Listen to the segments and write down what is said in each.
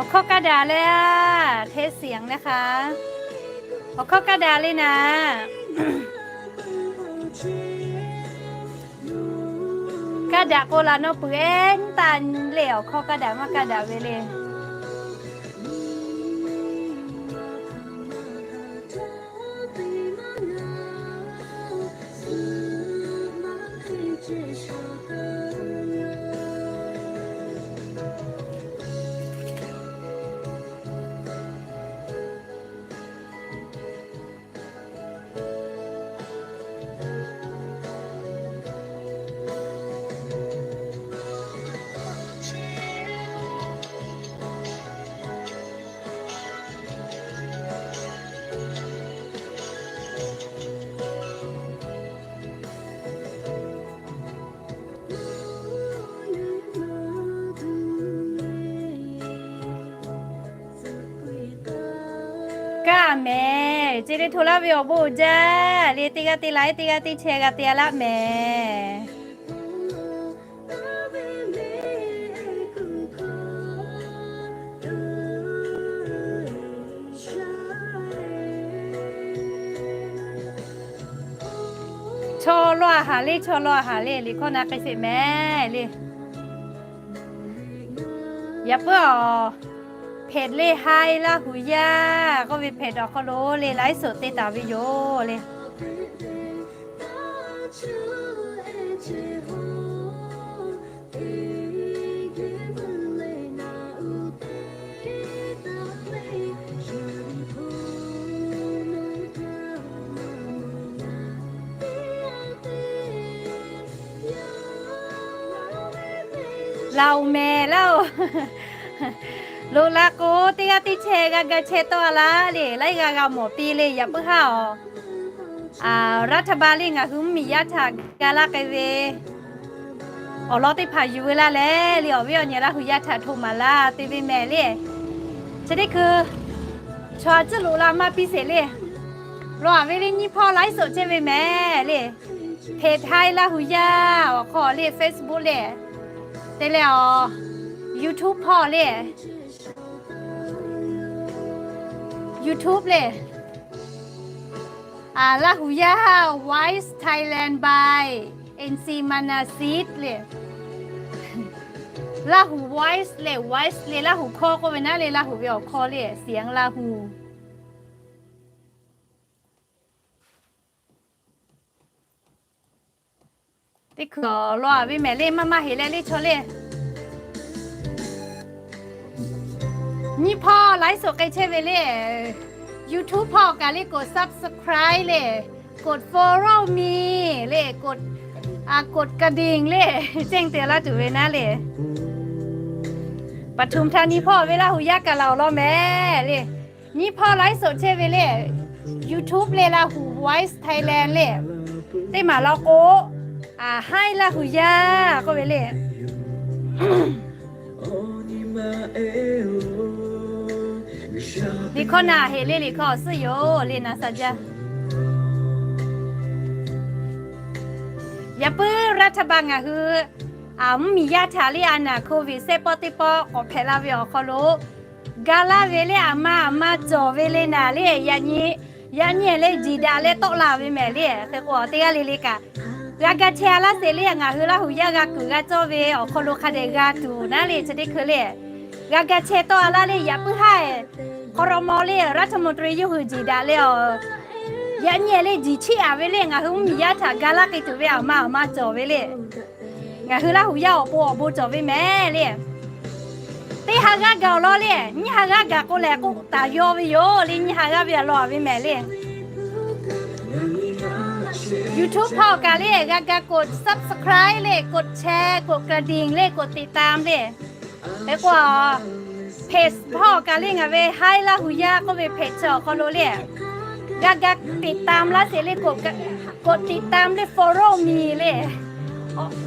Awˬ hkawˇ kaˇ daꞈ le, hteˇ siˍ le hk'a. Awˬ hkawˇ kaˇ daꞈ le naˍ. Kaˇ daꞈ k'o laˬ nawˇ peuˬ ehˉ nyiˇ taˆ le, awˬ hkawˇ kaˇ daꞈ maˇ kaˇ daꞈ ve le. Kaˇ mehˍ, ce le hto laˇ ve awˬ bon uiˍ jaˇ le, teˇ g'aˇ teˇ laiˉ teˇ g'aˇ teˇ chehˇ g'a te a laˇ mehˍ. Chaw law a haˍ le, chaw law a haˍ le, liꞈ hkawˇ na k'ai sheˍ mehˍ le. Yaꞈ puiˉ awˬ, hpehꞈ le haiˉ Laˇ huˍ yaˇ k'oˆ ve hpehꞈ awˬ hk'aw lo le laiˉ suhˍ te taˍ ve yoˬ le. Laˬ oˬ mehˍ laˇ oˬ. Loꞈ la k'o, teˇ g'aˇ teˇ chehˇ g'a ga chehˇ tawˆ a laˇ le, laiˉ g'a g'a mawˬ piˇ le, yaꞈ puiˉ haˉ awˬ. Raˇ htaˇ ba le ngaˬ hui mvuhˇmiˬ yaˇ htaꞈ ga laˇ k'ai ve awˬ lawn teˇ hpaˍ yuˬ ve laˇ leh le, awˬ viˉ awˬ nyi Laˇ huˍ yaˇ htaꞈ hto maˍ laˇ te ve mehˍ le. Chi teˇ hkui chaw a tcuhˉ loꞈ la maˇ piˇ sheˍ le. Law a ve le nyiˇ hpawˇ laiˉ suhˍ chehˇ ve mehˍ le. Hpehꞈ haiˉ Laˇ huˍ yaˇ awˬ hk'aw le Facebook le, te leh awˬ YouTube hpawˇ le, YouTube le, Laˇ huˍ yaˇ Voice Thailand by N C Manasit le. Laˇ huˍ Voice le, Voice le Laˇ huˍ hkawˇ k'oˆ ve naˉ le, Laˇ huˍ ve awˬ hkawˇ le, เสียงลาหู Teˇ hkui awˬ lawn a ve mehˍ le, maˇ maˇ heˍ leh le chaw le. Nyiˇ hpawˇ laiˉ suhˍ k'ai chehˇ ve le. YouTube hpawˇ kaꞈ le กด subscribe le, กด follow me le, กด กระดิ่ง le, แจ้งเตือน laˇ tuˬ ve naˉ le. ปทุมธานี hpawˇ ve Laˇ huˍ yaˇ kaꞈ laˬ awˬ lawn mehˍ le. Nyiˇ hpawˇ laiˉ suhˍ chehˇ ve le. YouTube le Laˇ huˍ Voice Thailand le. Teˇ maˬ law k'o, haiˉ Laˇ huˍ yaˇ k'oˆ ve le. Liꞈ hkawˇ na heˍ le, liꞈ hkawˇ awˬ suhˉ yoˬ le na sa jaˇ. Yaꞈ puiˉ รัฐบาล ngaˬ hui mvuhˇmiˬ yaˇ htaꞈ le a naˍ โควิด sehˆ pawˆ teˇ pawˆ k'awꞈ hpehꞈ la ve awˬ hk'aw lo, ga laˇ ve le aˬ ma aˬ ma cawˬ ve le naˍ le, yaꞈ nyi, yaꞈ nyi le jiˬ daꞈ leh tawˆ la ve mehˍ le. Hk'e k'o teˇ g'aˇ le le kaꞈ g'a ga chehˇ a laˇ sheˍ le, ngaˬ hui Laˇ huˍ yaˇ g'a kuiˬ g'a cawˇ ve awˬ hk'aw lo hk'a dehꞈ g'a tuˬ naˉ le, chi teˇ hkui le g'a ga chehˇ tawˆ a laˇ le, yaꞈ puiˉ haˉ ครม. le รัฐมนตรี yawˇ hui jiˬ daꞈ leh awˬ, yaꞈ nyi le jiˬ chiˆ a ve le, ngaˬ hui mvuhˇmiˬ yaˇ htaꞈ ga laˇ k'ai tuˬ ve aˬ ma aˬ ma cawˬ ve le. Ngaˬ hui Laˇ huˍ yaˇ awˬ pon awˬ bon cawˬ ve mehˍ le. Teˇ ha g'aˇ gaˬ awˬ lawn le, nyiˇ ha g'aˇ gaˬ k'o lehˬ k'oˆ taˍ yaw ve yoˬ le, nyiˇ ha g'aˇ ve a law ve mehˍ le. YouTube hpawˇ kaꞈ le g'a ga กด subscribe le, กด share, กด กระดิ่ง le, กด ติดตาม le. Hk'e k'o, page hpawˇ kaꞈ le ngaˬ ve haiˉ Laˇ huˍ yaˇ k'oˆ ve page chi awˬ hk'aw lo le g'a ga ติดตาม laˇ sheˍ le, กด ติดตาม le, follow me le.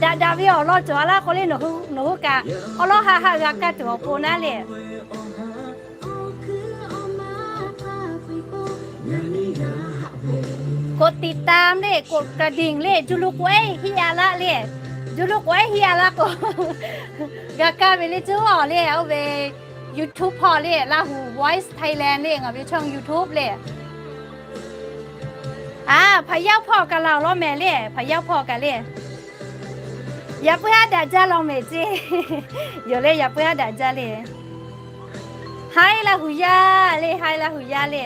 Daꞈ daꞈ ve awˬ lawn cawˬ a laˇ k'o le, nawˬ hui kaꞈ awˬ lawn haꞈ haꞈ g'a kaˇ tuˬ awˬ pon naˉ le. กด ติดตาม le, กด กระดิ่ง le, juˇ lo k'o ehˉ hiˆ a laˇ le. Juˇ lo k'o ehˉ hiˆ a laˇ k'o, g'a kaˇ ve le cuˇ awˬ le, oˇ ve YouTube hpawˇ le, Lahu Voice Thailand le, ngaˬ ve ช่อง YouTube le. A, hpaˍ yaˇ hpawˇ kaꞈ la awˬ lawn mehˍ le, hpaˍ yaˇ hpawˇ kaꞈ le. Yaꞈ puiˉ haˉ daꞈ jaˇ law mehˍ ceˇ. Yoˬ le, yaꞈ puiˉ haˉ daꞈ jaˇ le. Haiˉ Lahu yaˇ le, haiˉ Lahu yaˇ le.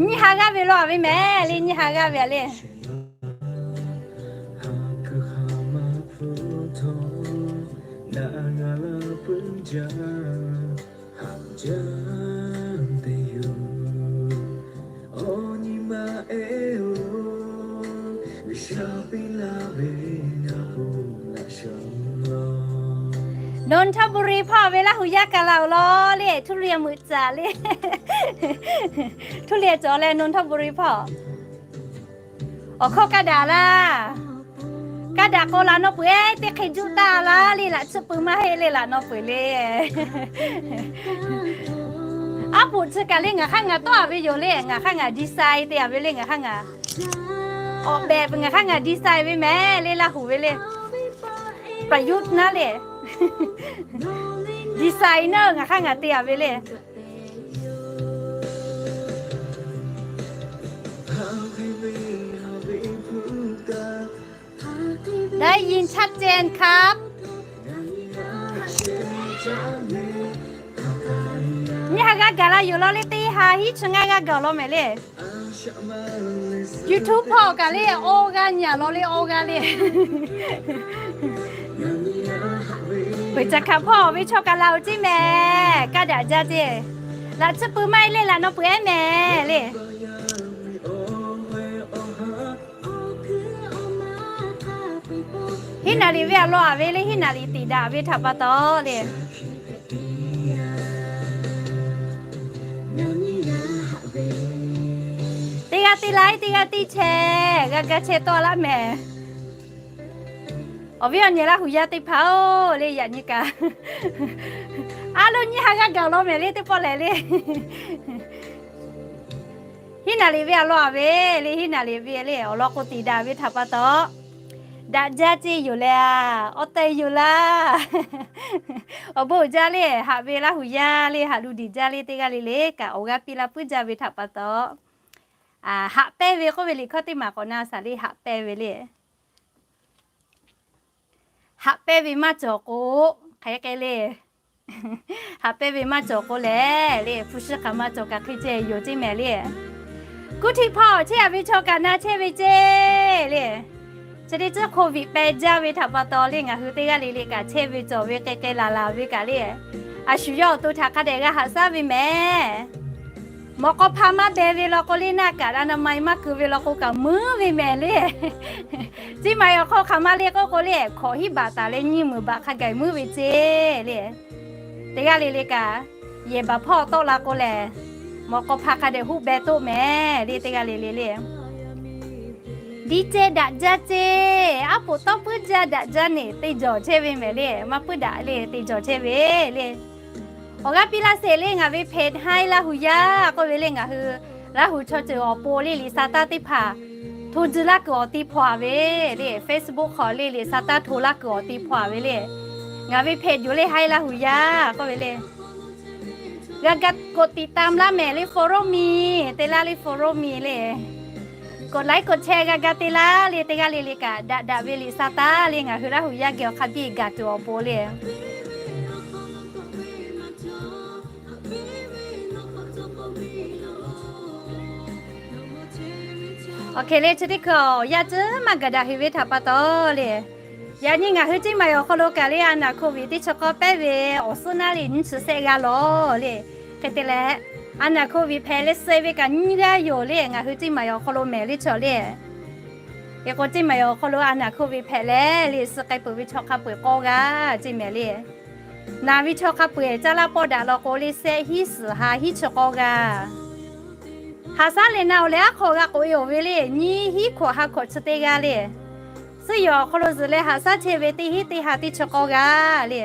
Nyiˇ ha g'aˇ ve law ve mehˍ le, nyiˇ ha g'aˇ ve a le. Nonthaburi hpawˇ ve Lahu yaˇ kaꞈ la awˬ lawn le, ทุเรียน meuꞈ tcaˍ le. ทุเรียน cawˬ leh Nonthaburi hpawˇ. Awˬ hkawˇ kaˇ daꞈ laˇ. Kaˇ daꞈ k'o laꞈ naw peuˬ-eˬ, teˇ hk'e juˆ taˇ laˇ le, laꞈ tsuhˇ pui maˇ heˆ le, laꞈ naw peuˬ le. Aˉ poꞈ chi kaꞈ le ngaˬ hk'aˇ ngaˬ tawˆ-a ve yoˬ le, ngaˬ hk'aˇ ngaˬ design te-a ve le, ngaˬ hk'aˇ ngaˬ ออกแบบ ngaˬ hk'aˇ ngaˬ design ve mehˍ le, Lahu ve le. ประยุกต์ naˉ le. Design naˉ ngaˬ hk'aˇ ngaˬ te-a ve le. ได้ยินชัดเจนครับ Nyiˇ ha g'aˇ gaˬ la yoˬ law le, teˇ ha hiˉ chi ngaˇ g'aˇ gaˬ law mehˍ le. YouTube hpawˇ kaꞈ le, awˇ g'aˇ nyi-a law le, awˇ g'aˇ le. Peuˬ caˬ hkaꞈ hpawˇ ve chaw kaꞈ la-oˬ ceˇ mehˍ, kaˇ daꞈ jaˇ ceˇ. Laꞈ tsuhˇ pui maˇ heˆ le, laꞈ naw peuˬ-eˬ mehˍ le. Hiˉ naˍ riˍ ve a law-a ve le, hiˉ naˍ riˍ tiꞈ daꞈ ve htaꞈ pa taw le. Teˇ g'aˇ teˇ laiˉ, teˇ g'aˇ teˇ chehˇ, g'a ga chehˇ tawˆ laˇ mehˍ. Awˬ viˉ awˬ nyi Laˇ huˍ yaˇ teˇ hpaˍ-oˬ le, yaꞈ nyi kaꞈ a loˇ nyiˇ ha g'aˇ gaˬ law mehˍ le, teˇ pawˆ lehˬ le. Hiˉ naˍ riˍ ve a law-a ve le, hiˉ naˍ riˍ ve le, awˬ lawn k'o tiꞈ daꞈ ve htaꞈ pa taw, daꞈ jaˇ ceˇ yoˬ le. Awˬ tehˬ yoˬ laˇ. Awˬ bon uiˍ jaˇ le, haꞈ ve Laˇ huˍ yaˇ le, haꞈ lu diˍ jaˇ le, teˇ g'aˇ le le kaꞈ awˬ g'aˇ piˇ laˇ puiˉ jaˇ ve htaꞈ pa taw, haꞈ pehnˇ ve k'oˆ ve liꞈ hkawˇ teˇ maˬ k'awꞈ na shaˍ le, haꞈ pehnˇ ve le. Haꞈ pehnˇ ve maˇ cawˬ k'o, hk'e k'ai le. Haꞈ pehnˇ ve maˇ cawˬ k'o lehˬ le, hpu shi hk'aˬ ma cawˬ kaꞈ hk'e ceh yoˬ ceˇ mehˍ le. Kuˇ htiˆ hpawˇ chehˇ-a ve chaw kaꞈ na chehˇ ve ceˇ le. Chi teˇ ceuˬ โควิด peh jaˇ ve htaꞈ pa taw le, ngaˬ hui teˇ g'aˇ le le kaꞈ chehˇ ve cawˬ ve k'ai k'ai laˬ laˬ ve kaꞈ le, a shu yawˇ awˬ to htaꞈ hk'a dehꞈ g'a haꞈ shaˉ ve mehˍ. Mawꞈ k'aw hpa maˇ beh ve law k'o le, naˆ kaꞈ อนามัย maˇ keu ve law k'o kaꞈ muiˉ ve mehˍ le. Ceˇ maˬ awˬ hk'aw hk'aˬ ma le k'oˆ k'o le, hkawꞈ hiˉ baꞈ taˍ leh nyiˇ meunˍ baꞈ hk'a gaˬ muiˉ ve ceˇ le. Teˇ g'aˇ le le kaꞈ, yehˬ baˬ hpawˇ tawˆ la k'o lehˬ, mawꞈ k'aw hpa hk'a dehꞈ huˉ beh toˆ mehˍ le, teˇ g'aˇ le le le. Diˇ ceh daꞈ jaˇ ceˇ, aˉ poꞈ tawˇ puiˉ jaˇ daꞈ jaˇ neˬ te jawˬ chehˇ ve mehˍ le, maˇ puiˉ daꞈ le te jawˬ chehˇ ve le. Awˬ g'aˇ piˇ laˇ sheˍ le, ngaˬ ve เพจ Hai Laˇ huˍ yaˇ k'oˆ ve le, ngaˬ hui Laˇ huˍ chaw ceuˬ awˬ pon le liꞈ sa taˇ teˇ hpaˍ hto ji laˇ kuiˬ awˬ ti hpaw-a ve le, Facebook hk'aw le liꞈ sa taˇ hto laˇ kuiˬ awˬ ti hpaw-a ve le. Ngaˬ ve เพจ yoˬ le, Hai Laˇ huˍ yaˇ k'oˆ ve le. G'a ga กดติดตาม laˇ mehˍ le, follow me te laˇ le, follow me le. กดไลค์ กดแชร์ g'a ga te laˇ le, teˇ g'aˇ le le kaꞈ daꞈ daꞈ ve liꞈ sa taˇ le, ngaˬ hui Laˇ huˍ yaˇ geh awˬ hk'a biˇ gaˬ tuˬ awˬ pon le. Awˬ hk'e le, chi teˇ hkui awˬ yanˇ tcuhˉ maˇ gaˬ daꞈ heꞈ ve htaꞈ pa taw le, yaꞈ nyi ngaˬ hui ceˇ maˬ awˬ hk'aw lo kaꞈ le, a naˍ โควิด teˇ chi k'awˇ pehˉ ve awˬ suhˉ naˉ le nyiˇ chi sehˆ g'aˇ lawˬ le. Hk'e te leh, a naˍ โควิด hpehꞈ leh suh ve kaꞈ nyiˇ g'aˇ yoˬ le, ngaˬ hui ceˇ maˬ awˬ hk'aw lo mehˍ le chaw le. Hk'e k'o ceˇ maˬ awˬ hk'aw lo a naˍ โควิด hpehꞈ leh le, suh k'ai peuˬ ve chaw hk'a peu-eˬ k'awˇ g'aˇ ceˇ mehˍ le. Naˬ ve chaw hk'a peu-eˬ caˇ laˇ pawˆ daꞈ law k'o le, sehˆ hiˉ suhˍ ha hiˉ chi k'awˇ g'aˇ. Haꞈ shaˉ leh na-oˬ leh aˉ hk'aw g'a k'oꞈ-e-oˬ ve le, nyiˇ hiˉ hkawꞈ ha hkawꞈ chi teˇ g'aˇ le. Suhˉ yawˬ awˬ hk'aw lo zuhꞈ leh haꞈ shaˉ chehˇ ve teˇ hiˉ teˇ ha teˇ chi k'awˇ g'aˇ le.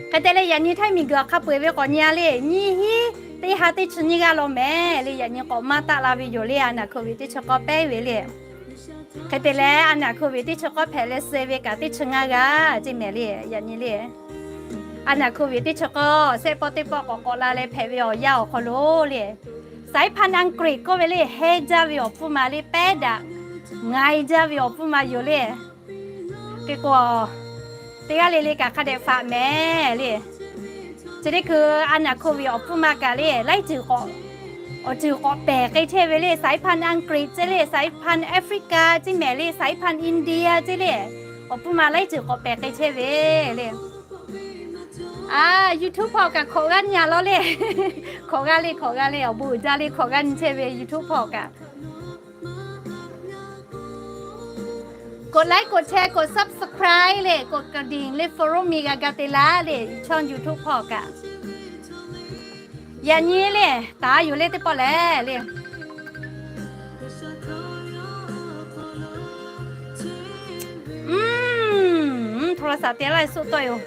Hk'e te leh yaꞈ nyi htaiˇ miˬguiˬ awˬ hk'a peu-eˬ ve k'awꞈ nyi-a le, nyiˇ hiˉ teˇ ha teˇ chi nyiˇ g'aˇ law mehˍ le. Yaꞈ nyi k'awꞈ maˇ taˆ la ve yoˬ le. A naˍ hk'oˆ ve teˇ chi k'awˇ pehˉ ve le. Hk'e te leh a naˍ hk'oˆ ve teˇ chi k'awˇ hpehꞈ leh suh ve kaꞈ teˇ chi ngaˇ g'aˇ ceˇ mehˍ le. Yaꞈ nyi le, a naˍ hk'oˆ ve teˇ chi k'awˇ shehˆ pawˆ teˇ pawˆ k'awꞈ k'awꞈ la leh hpehꞈ ve awˬ yanˇ awˬ hk'aw lo le, saiˉ hpanˇ Anˍgriˆ k'oˆ ve le, heh jaˇ ve awˬ hpfuhˇ ma le, pehˉ daꞈ ngaiˬ jaˇ ve awˬ hpfuhˇ ma yoˬ le. Hk'e k'o, teˇ g'aˇ le le kaꞈ hk'a dehꞈ faꞈ mehˍ le. Chi teˇ hkui a naˍ hk'oˆ ve awˬ hpfuhˇ ma kaꞈ le, laiˉ ceuˬ k'awꞈ, awˬ ceuˬ k'awꞈ pehˬ k'ai chehˇ ve le. Saiˉ hpanˇ Anˍgriˆ ceˇ le, saiˉ hpanˇ Africa ceˇ mehˍ le, saiˉ hpanˇ India ceˇ le, awˬ hpfuhˇ ma laiˉ ceuˬ k'awꞈ pehˬ k'ai chehˇ ve le. A, YouTube hpawˇ kaꞈ hkawꞈ g'aˇ nyi a law le. Hkawꞈ g'aˇ le, hkawꞈ g'aˇ le, awˬ bon uiˍ jaˇ le, hkawꞈ g'aˇ nyi chehˇ ve YouTube hpawˇ kaꞈ. K'oꞈ like, k'oꞈ share, k'oꞈ subscribe le, k'oꞈ กระดิ่ง le, follow me g'a ga te laˇ le, ช่อง YouTube hpawˇ kaꞈ. Yaꞈ nyi le, taˍ yoˬ le teˇ pawˆ lehˬ le. โทรศัพท์ te laˇ suˆ tawˆ yoˬ.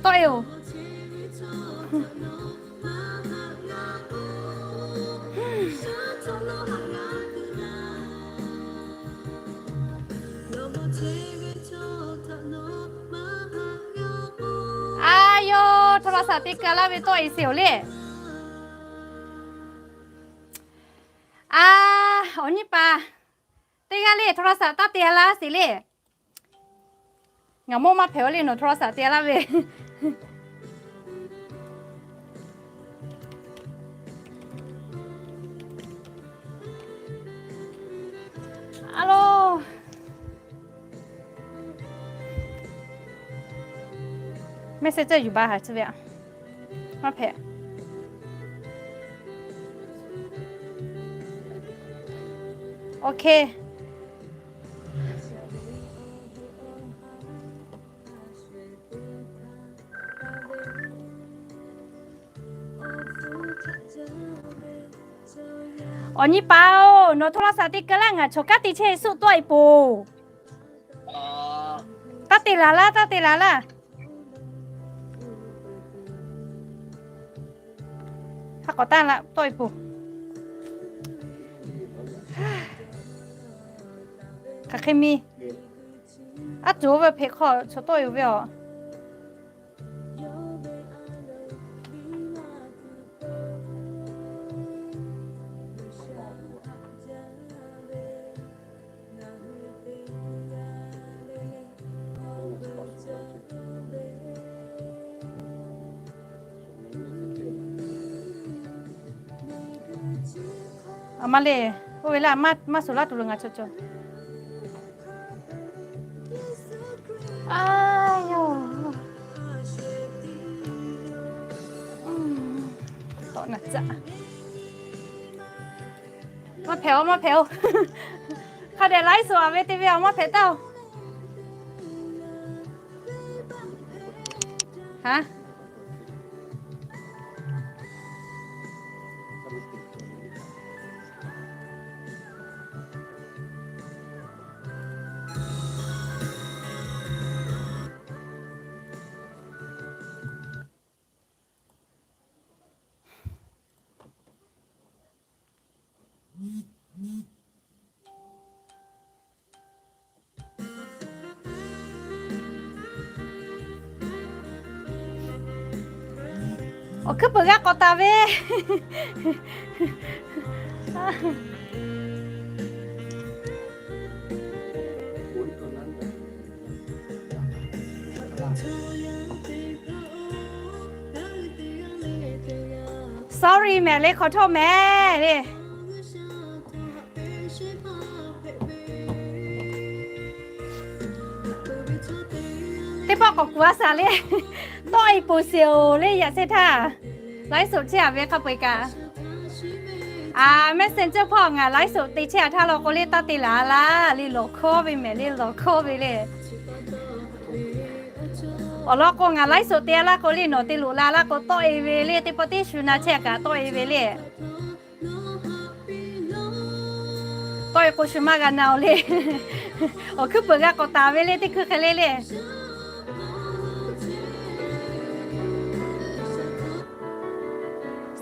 Tawˆ yoˬ. A yoˬ, โทรศัพท์ te ka laˇ ve tawˆ e sheˍ oˬ le. A, awˬ nyi paˍ teˇ g'aˇ le โทรศัพท์ taˇ te laˇ sheˍ le. Ngaˬ mawˇ maˇ hpehꞈ-o le, nawˬ โทรศัพท์ te laˇ ve. Alo, message yuˬ baˬ haˍ chi ve a. Maˇ hpehꞈ. Okay. Awˬ nyi paˍ-oˬ, nawˬ โทรศัพท์ te ka laˇ, ngaˬ chawˬ kaˉ te chehˇ suˆ tawˆ e poˬ. Taˇ te laˬ laˇ, taˇ te laˬ laˇ. Hk'a k'awꞈ taˇ laˇ tawˆ e poˬ. Hk'aˬ hk'e mi, aˉ tuˬ oˇ ve hpeꞈ hk'aw chaw tawˆ yoˬ ve aˬ. A ma le, oˇ ve laˇ, maˇ suhˍ laˇ tuˬ lo ngaˬ chaw cawˬ. A yoˬ. Tawˆ na caꞈ. Maˇ hpehꞈ-oˬ, maˇ hpehꞈ-oˬ. Hk'a dehꞈ ไลฟ์สด a ve te ve a, maˇ hpehꞈ taˇ-oˬ. Ha? Awˬ hkuiˉ peuˬ g'a k'awꞈ taˍ ve. Sorry mehˍ le, ขอโทษ mehˍ le. Teˇ pawˆ k'awꞈ kuˬ a shaˍ le. Tawˆ e poˬ sheˍ-oˬ le, yaꞈ shehˇ htaˇ. ไลฟ์สด chehˇ a ve hk'a peu-eˬ kaꞈ. A, Messenger hpawˇ ngaˬ ไลฟ์สด te chehˇ a htaˇ law k'o le, taˇ te laˬ laˇ le, lawˬ hkawˇ ve mehˍ le, lawˬ hkawˇ ve le. Awˬ lawn k'o, ngaˬ ไลฟ์สด te a laˇ k'o le, nawˬ te loꞈ la laˇ k'o, tawˆ e ve le, teˇ pawˆ teˇ shu na chehˇ kaꞈ tawˆ e ve le. Tawˆ e k'o shu maˇ g'a na-oˬ le. Awˬ hkuiˉ peuˬ g'a k'awꞈ taˍ ve le, teˇ hkui hk'e le le.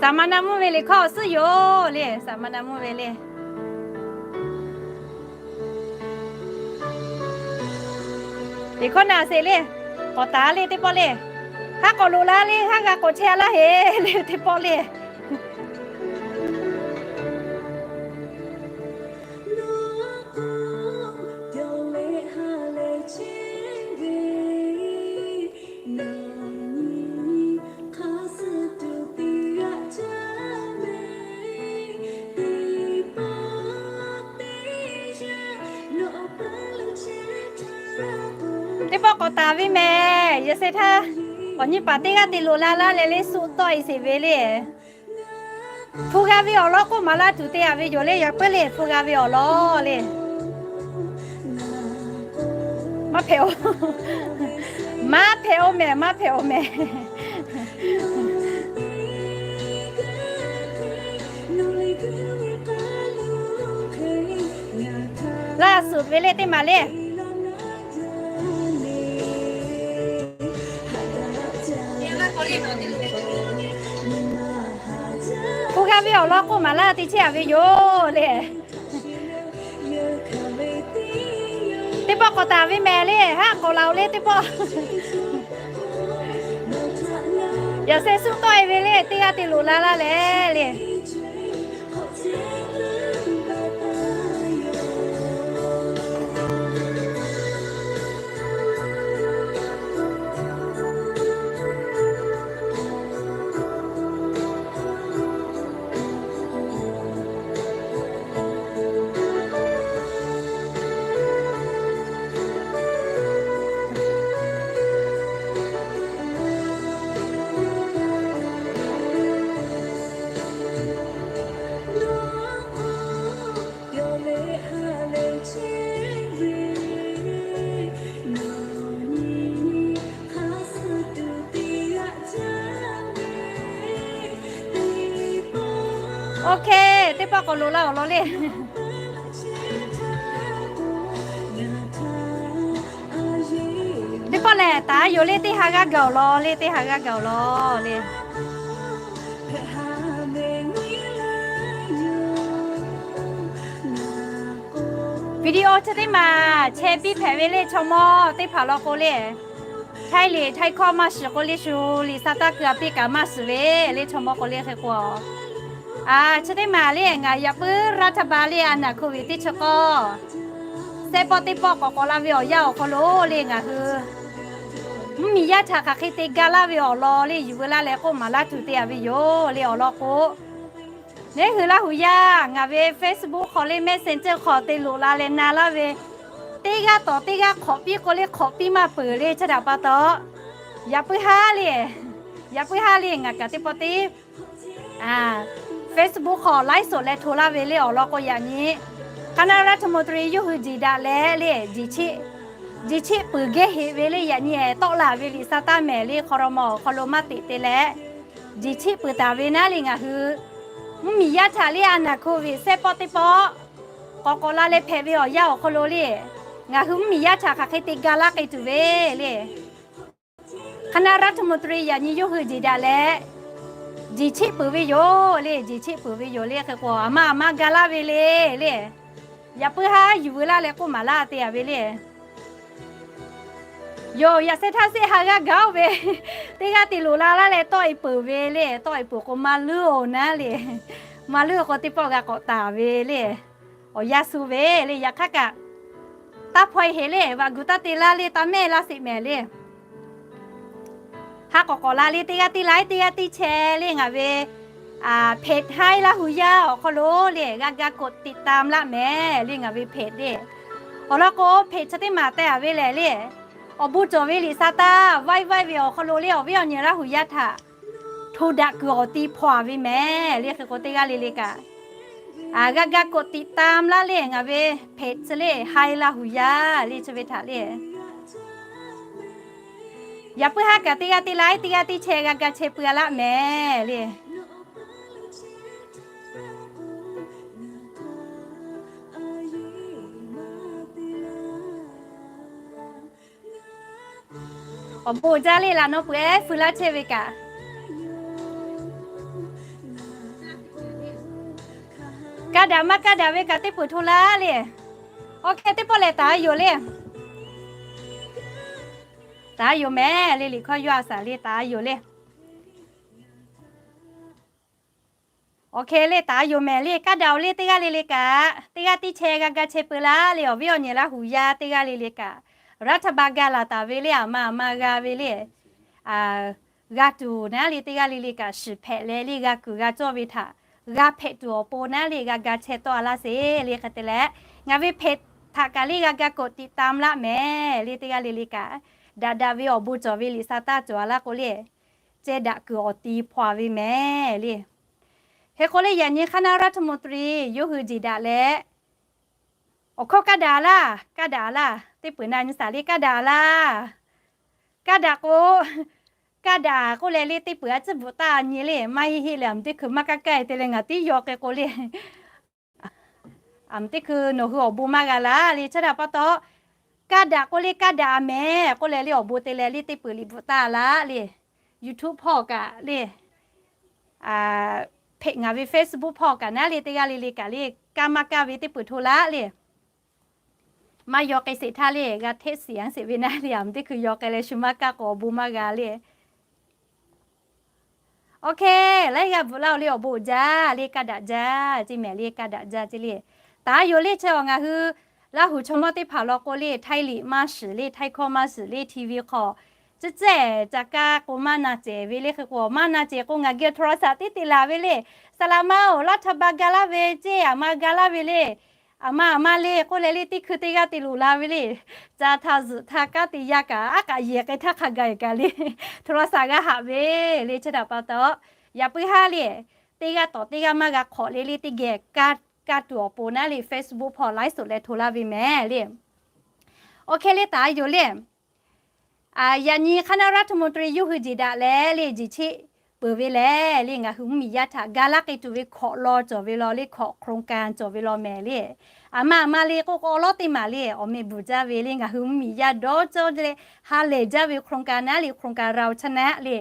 Saˍ maˍ na mvuhˇ ve liꞈ hkawˇ awˬ suhˉ yoˬ le. Saˍ maˍ na mvuhˇ ve le. Liꞈ hkawˇ na sheˍ le. K'awꞈ taˍ le teˇ pawˆ le. Haˉ k'awꞈ loꞈ la le, haˉ g'a k'awꞈ chehˇ laˇ heˍ le teˇ pawˆ le. Teˇ pawˆ k'awꞈ taˍ ve mehˍ. Yehˬ sheh htaˇ, awˬ nyi paˍ teˇ g'aˇ te loꞈ la laˇ leh le, suh tawˆ e sheˍ ve le. Hpu g'a ve awˬ lawn k'oˆ maˍ laˇ tuˬ te a ve yoˬ le. Yaꞈ puiˉ le, hpu g'a ve awˬ lawn le. Maˇ hpehꞈ-oˬ, maˇ hpehꞈ-oˬ mehˍ, maˇ hpehꞈ-oˬ mehˍ. Laˇ suhˍ ve le teˇ maˬ le. Hpu g'a ve awˬ lawn k'oˆ maˍ laˇ te chehˇ a ve yoˬ le. Teˇ pawˆ k'awꞈ taˍ ve mehˍ le, haˉ k'awꞈ la-oˬ le teˇ pawˆ. Yaꞈ sheh suh tawˆ e ve le, teˇ g'aˇ te loꞈ la laˇ leh le. Okay, teˇ pawˆ k'awꞈ loꞈ la awˬ lawn le. Teˇ pawˆ lehˬ, taˍ yoˬ le, teˇ ha g'aˇ gaˬ awˬ lawn le, teˇ ha g'aˇ gaˬ awˬ lawn le. Video chi teˇ maˬ chehˇ piˇ hpehꞈ ve le, chaw mawˇ teˇ hpaˍ law k'o le. Htaiˇ liꞈ htaiˇ hkawˇ maˇ shiˍ k'o le, shu liꞈ sa taˇ keu a piˇ kaꞈ maˇ shiˍ ve le, chaw mawˇ k'o le hk'e k'o. A, chi teˇ maˬ le, ngaˬ yaꞈ puiˉ raˇ htaˇ ba le, a naˬ hkuˇ ve teˇ chi k'awˇ, sehˉ pawˆ teˇ pawˆ k'awꞈ k'awꞈ la ve awˬ yanˇ awˬ hk'aw lo le, ngaˬ hui mvuhˇmiˬ yaˇ htaꞈ hk'aˬ hk'e te ga laˇ ve awˬ lawn le, yuˬ veu laˇ leh k'oˆ maˍ laˇ tuˬ te a ve yoˬ le awˬ lawn k'o, neˉ hui Laˇ huˍ yaˇ ngaˬ ve Facebook hk'aw le, Messenger hk'aw te loꞈ la leh na laˇ ve, teˇ g'aˇ tawˍ teˇ g'aˇ hk'awꞈ piˇ k'o le, hk'awꞈ piˇ maˇ peuˬ le, chi htaꞈ pa taw, yaꞈ puiˉ haˉ le, yaꞈ puiˉ haˉ le ngaˬ kaꞈ teˇ pawˆ teˇ Facebook hk'aw ไลฟ์สด leh hto laˇ ve le awˬ lawn k'o, yaꞈ nyi คณะรัฐมนตรี yawˇ hui jeˬ daꞈ leh le, jeˬ chiˆ peuˬ gehˇ heꞈ ve le, yaꞈ nyi tawˆ la ve liꞈ sa taˇ mehˍ le, ครม. awˬ hk'aw lo maˇ teꞈ te leh, jeˬ chiˆ peuˬ taˍ ve naˉ le ngaˬ hui mvuhˇmiˬ yaˇ htaꞈ le, a naˬ hkuˇ ve sehˉ pawˆ teˇ pawˆ k'awꞈ k'awꞈ la leh hpehꞈ ve awˬ yanˇ awˬ hk'aw lo le, ngaˬ hui mvuhˇmiˬ yaˇ htaꞈ hk'aˬ hk'e te ga laˇ k'ai tuˬ ve le, คณะรัฐมนตรี yaꞈ nyi yawˇ hui jeˬ daꞈ leh, jeˬ chiˆ peuˬ ve yoˬ le, jeˬ chiˆ peuˬ ve yoˬ le hk'e k'o, a ma a ma ga laˇ ve le le, yaꞈ puiˉ haˉ yuˬ veu laˇ leh k'oˆ maˍ laˇ te a ve le. Yoˬ, yaꞈ sheh htaˇ shehˆ ha g'aˇ gaˬ-oˬ ve, teˇ g'aˇ te loꞈ la laˇ leh tawˆ e peuˬ ve le, tawˆ e peuˬ k'o maˇ luˉ-oˬ naˉ le, maˇ luˉ k'o teˇ pawˆ g'a k'awꞈ taˍ ve le, awˬ yanˇ suh ve le, yaꞈ hk'aˇ kaꞈ taˇ hpaw e heꞈ le, vaꞈ gu taˇ te laˇ le, taˇ mehˆ laˇ sheˍ mehˍ le. Haˉ k'awꞈ k'awꞈ la le, teˇ g'aˇ teˇ laiˉ teˇ g'aˇ teˇ chehˇ le ngaˬ ve เพจ Haiˉ Laˇ huˍ yaˇ awˬ hk'aw lo le, g'a ga กดติดตาม laˇ mehˍ le ngaˬ ve เพจ le. Awˬ lawn k'o เพจ chi teˇ maˬ teh a ve lehˬ le, awˬ bon cawˬ ve liꞈ sa taˇ vaiˇ vaiˇ ve awˬ hk'aw lo le, awˬ viˉ awˬ nyi Laˇ huˍ yaˇ htaꞈ hto daꞈ kuiˬ awˬ ti hpaw a ve mehˍ le hk'e k'o, teˇ g'aˇ le le kaꞈ g'a ga กดติดตาม laˇ le ngaˬ ve เพจ chi le, Haiˉ Laˇ huˍ yaˇ le chi ve htaꞈ le. Yaꞈ puiˉ haˉ kaꞈ teˇ g'aˇ teˇ laiˉ teˇ g'aˇ teˇ chehˇ g'a ga chehˇ pui a laˇ mehˍ le. Awˬ bon jaˇ le, laꞈ naw peuˬ ehˉ fui laˇ chehˇ ve kaꞈ. Kaˇ daꞈ maˇ kaˇ daꞈ ve kaꞈ teˇ peuˬ hto laˇ le. Awˬ hk'e teˇ pawˆ lehˬ taˍ a yoˬ le. Taˍ a yoˬ mehˍ le, liꞈ hkawˇ yawˇ a shaˍ le taˍ a yoˬ le. Awˬ hk'e le taˍ a yoˬ mehˍ le, kaˇ daꞈ-oˬ le teˇ g'aˇ le le kaꞈ, teˇ g'aˇ teˇ chehˇ g'a ga chehˇ peuˬ laˇ le, awˬ viˉ awˬ nyi Laˇ huˍ yaˇ teˇ g'aˇ le le kaꞈ, รัฐบาล ga laˬ taˍ ve le, aˬ ma aˬ ma g'a ve le. G'a tuˬ naˉ le teˇ g'aˇ le le kaꞈ shiˍ hpehꞈ leh le g'a kuiˬ g'a cawˇ ve htaꞈ g'a hpehꞈ tuˬ awˬ pon naˉ le g'a ga chehˇ tawˆ a laˇ sheˍ le. Hk'e te leh, ngaˬ ve เพจ htaꞈ kaꞈ le g'a ga กดติดตาม laˇ mehˍ le teˇ g'aˇ le le kaꞈ, daꞈ daꞈ ve awˬ bon cawˬ ve liꞈ sa taˇ cawˬ a laˇ k'o le, ceh daꞈ kuiˬ awˬ ti hpaw a ve mehˍ le. Hk'e k'o le yaꞈ nyi คณะรัฐมนตรี yawˇ hui jeˬ daꞈ leh, awˬ hkawˇ kaˇ daꞈ laˇ, kaˇ daꞈ laˇ, teˇ peuˬ na nyi shaˍ le kaˇ daꞈ laˇ. Kaˇ daꞈ k'o, kaˇ daꞈ k'oˆ leh le teˇ peuˬ a ciˉ bvuhꞈ taˇ nyi le, maˇ heˆ heˆ leh aˬ miˬ teˇ hkui maˇ kaˇ kaˇ e te leh ngaˬ tiˉ yaw k'ai k'o le, aˬ miˬ teˇ hkui nawˬ hui awˬ bon maˇ g'a laˇ le. Chi htaꞈ pa taw, kaˇ daꞈ k'oˆ le kaˇ daꞈ a mehˍ k'oˆ leh le awˬ bon te leh le teˇ peuˬ liꞈ bvuhꞈ taˇ laˇ le. YouTube hpawˇ kaꞈ le, เพจ ngaˬ ve เฟซบุ๊ก hpawˇ kaꞈ naˉ le teˇ g'aˇ le le kaꞈ le, kaˇ maˇ kaˇ ve teˇ peuˬ hto laˇ le. Maˇ yaw k'ai sheˍ htaˇ le g'a hteˆ shiˍ a sheˍ ve naˉ le, aˬ miˬ teˇ hkui yaw k'ai leh shu maˇ kaˇ k'o awˬ bon maˇ g'a le. Awˬ hk'e, laiˉ g'aˇ bvuhꞈ laˇ-oˬ le, awˬ bon jaˇ le, kaˇ daꞈ jaˇ, ceˇ mehˍ le kaˇ daꞈ jaˇ ceˇ le. Taˍ a yoˬ le, chi awˬ ngaˬ hui Laˇ huˍ chaw mawˇ teˇ hpaˍ law k'o le, ไทยลีก maˇ shiˍ le, ไทยคอป maˇ shiˍ le, TV hk'aw, ciˉ cehˬ ca kaˇ k'o maˇ na cehˬ ve le. Hk'e k'o maˇ na cehˬ k'o ngaˬ geh โทรศัพท์ tiˉ te laˬ ve le. Saˍ laꞈ ma-oˬ, Laˇ htaꞈ ba ga laˇ ve ceˇ, aˬ ma ga laˇ ve le. Aˬ ma aˬ ma le k'oˆ leh le teˇ hkui teˇ g'aˇ te loꞈ la ve le. Ca htaˇ zuhꞈ htaˇ kanˉ te yaˇ kaꞈ aˉ k'aꞈ yehˬ k'ai htaˇ hk'a gaˬ kaꞈ le, โทรศัพท์ g'a haꞈ ve le. Chi htaꞈ pa taw, yaꞈ puiˉ haˉ le, teˇ g'aˇ tawꞈ teˇ g'aˇ maˇ g'a hk'awꞈ le le teˇ geh kaˇ tuˬ awˬ pon naˉ le, Facebook hpawˇ ไลฟ์สด leh hto laˇ ve mehˍ le. Awˬ hk'e le taˍ a yoˬ le. Yaꞈ nyi คณะรัฐมนตรี yawˇ hui jeˬ daꞈ leh le jeˬ cheˆ peuˬ ve lehˬ le, ngaˬ hui mvuhˇmiˬ yaˇ htaꞈ ga laˇ k'ai tuˬ ve hkawꞈ law cawˬ ve law le, hkawꞈ โครงการ cawˬ ve law mehˍ le. Aˬ ma aˬ ma le k'oˆ k'o awˬ lawˉ teˇ maˬ le, awˬ meh bvuhˬ jaˇ ve le, ngaˬ hui mvuhˇmiˬ yaˇ dawˇ cawˇ leh ha lehˬ jaˇ ve โครงการ naˉ le, โครงการ เราชนะ le.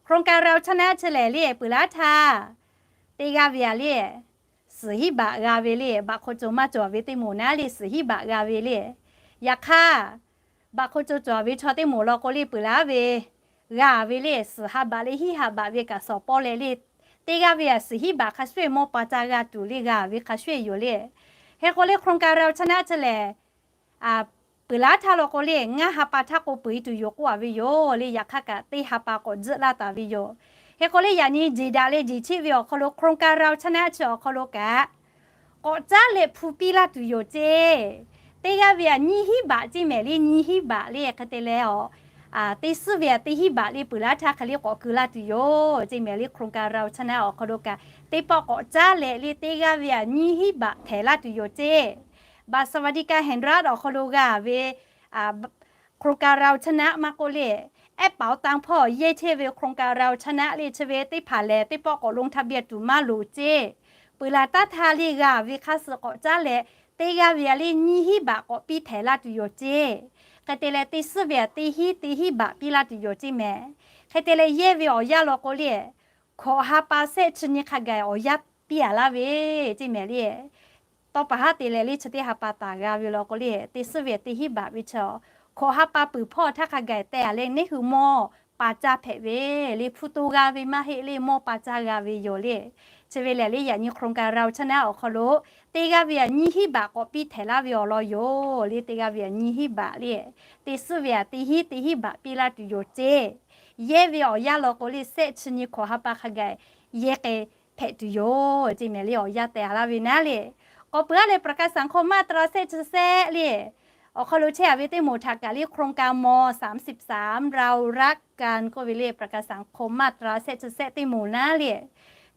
โครงการ เราชนะ chi lehˬ le peuˬ laˇ htaˇ, teˇ g'aˇ ve a le, suhˍ hiˉ baꞈ g'a ve le, baꞈ hk'aw co maˇ cawˬ ve teˇ moˍ naˉ le suhˍ hiˉ baꞈ g'a ve le. Yaꞈ hk'aˇ, baꞈ hk'aw co cawˬ ve chaw teˇ moˍ law k'o le peuˬ laˇ ve g'a ve le, suhˍ ha baꞈ le hiˉ ha baꞈ ve kaꞈ shawˍ pawˇ leh le, teˇ g'aˇ ve a suhˍ hiˉ baꞈ hk'a shuˍ shuˍ mawˇ pa caˇ g'a tuˬ le g'a ve hk'a shuˍ shuˍ yoˬ le. Hk'e k'o le โครงการ เราชนะ chi lehˬ, peuˬ laˇ htaˇ law k'o le ngaˇ ha pa htaˇ k'o peuˬ e tuˬ yoˬ k'oˆ a ve yoˬ le. Yaꞈ hk'aˇ kaꞈ teˇ ha pa k'awꞈ tzuhˆ laˇ taˍ ve yoˬ. Hk'e k'o le yaꞈ nyi jeˬ daꞈ leh jeˬ cheˆ ve awˬ hk'aw lo โครงการ เราชนะ chi awˬ hk'aw lo kaꞈ, k'awꞈ caˉ leh hpu piˇ laˇ tuˬ yoˬ ceˇ. Teˇ g'aˇ ve a nyiˇ hiˉ baꞈ ceˇ mehˍ le, nyiˇ hiˉ baꞈ le. Hk'e te leh a, teˇ suhˉ ve a teˇ hiˉ baꞈ le peuˬ laˇ htaˇ hk'e le k'awꞈ keu laˇ tuˬ yoˬ ceˇ mehˍ le. โครงการ เราชนะ awˬ hk'aw lo kaꞈ teˇ pawˆ k'awꞈ caˉ leh le teˇ g'aˇ ve a nyiˇ hiˉ baꞈ htehˍ laˇ tuˬ yoˬ ceˇ. Baꞈ สวัสดิการแห่งรัฐ awˬ hk'aw lo g'a ve โครงการ เราชนะ maˇ k'oˆ le, แอปเป๋าตัง hpawˇ yehˇ chehˇ ve โครงการ เราชนะ le chi ve teˇ hpaˍ lehˬ teˇ pawˆ k'awꞈ ลงทะเบียน tuˬ maˇ loˍ ceˇ. Peuˬ laˬ taˇ htaˇ le g'a ve hk'a suh k'awꞈ caˉ leh, teˇ g'aˇ ve a le nyiˇ hiˉ baꞈ k'awꞈ piˇ htehˍ laˇ tuˬ yoˬ ceˇ. Hk'e te leh teˇ suhˉ ve a teˇ hiˉ teˇ hiˉ baꞈ piˇ laˇ tuˬ yoˬ ceˇ mehˍ. Hk'e te leh yehˇ ve awˬ yanˇ law k'o le, hkawꞈ ha pa shehˆ chi nyi hk'a gaˬ awˬ yanˇ piˇ a laˇ ve ceˇ mehˍ le. Tawˇ pa haˉ te leh le chi teˇ ha pa taˍ g'a ve law k'o le, teˇ suhˉ ve teˇ hiˉ baꞈ ve chi, hkawꞈ ha pa peuˬ hpawˇ htaˇ hk'a gaˬ teh a leh neˇ hui mawˇ pa caˇ hpehꞈ ve le. Hpu to g'a ve maˇ heˆ le, mawˇ pa caˇ g'a ve yoˬ le. Chi ve lehˬ le yaꞈ nyi โครงการ เราชนะ awˬ hk'aw lo teˇ g'aˇ ve a nyiˇ hiˉ baꞈ k'awꞈ piˇ htehˍ laˇ ve awˬ lawn yoˬ le. Teˇ g'aˇ ve a nyiˇ hiˉ baꞈ le, teˇ suhˉ ve a teˇ hiˉ teˇ hiˉ baꞈ piˇ laˇ tuˬ yoˬ ceˇ. Yehˇ ve awˬ yanˇ law k'o le shehˆ chi nyi hkawꞈ ha pa hk'a gaˬ yehˇ k'ai hpehꞈ tuˬ yoˬ ceˇ mehˍ le. Awˬ yanˇ teh a laˇ ve naˉ le, k'awꞈ peuˬ a leh ประกันสังคม มาตรา shehˆ chi shehˆ le, awˬ hk'aw lo chehˇ a ve teˇ moˍ htaꞈ kaꞈ le โครงการ ม. สามสิบสาม เรารักกัน k'oˆ ve le ประกันสังคม มาตรา shehˆ chi shehˆ teˇ moˍ naˉ le,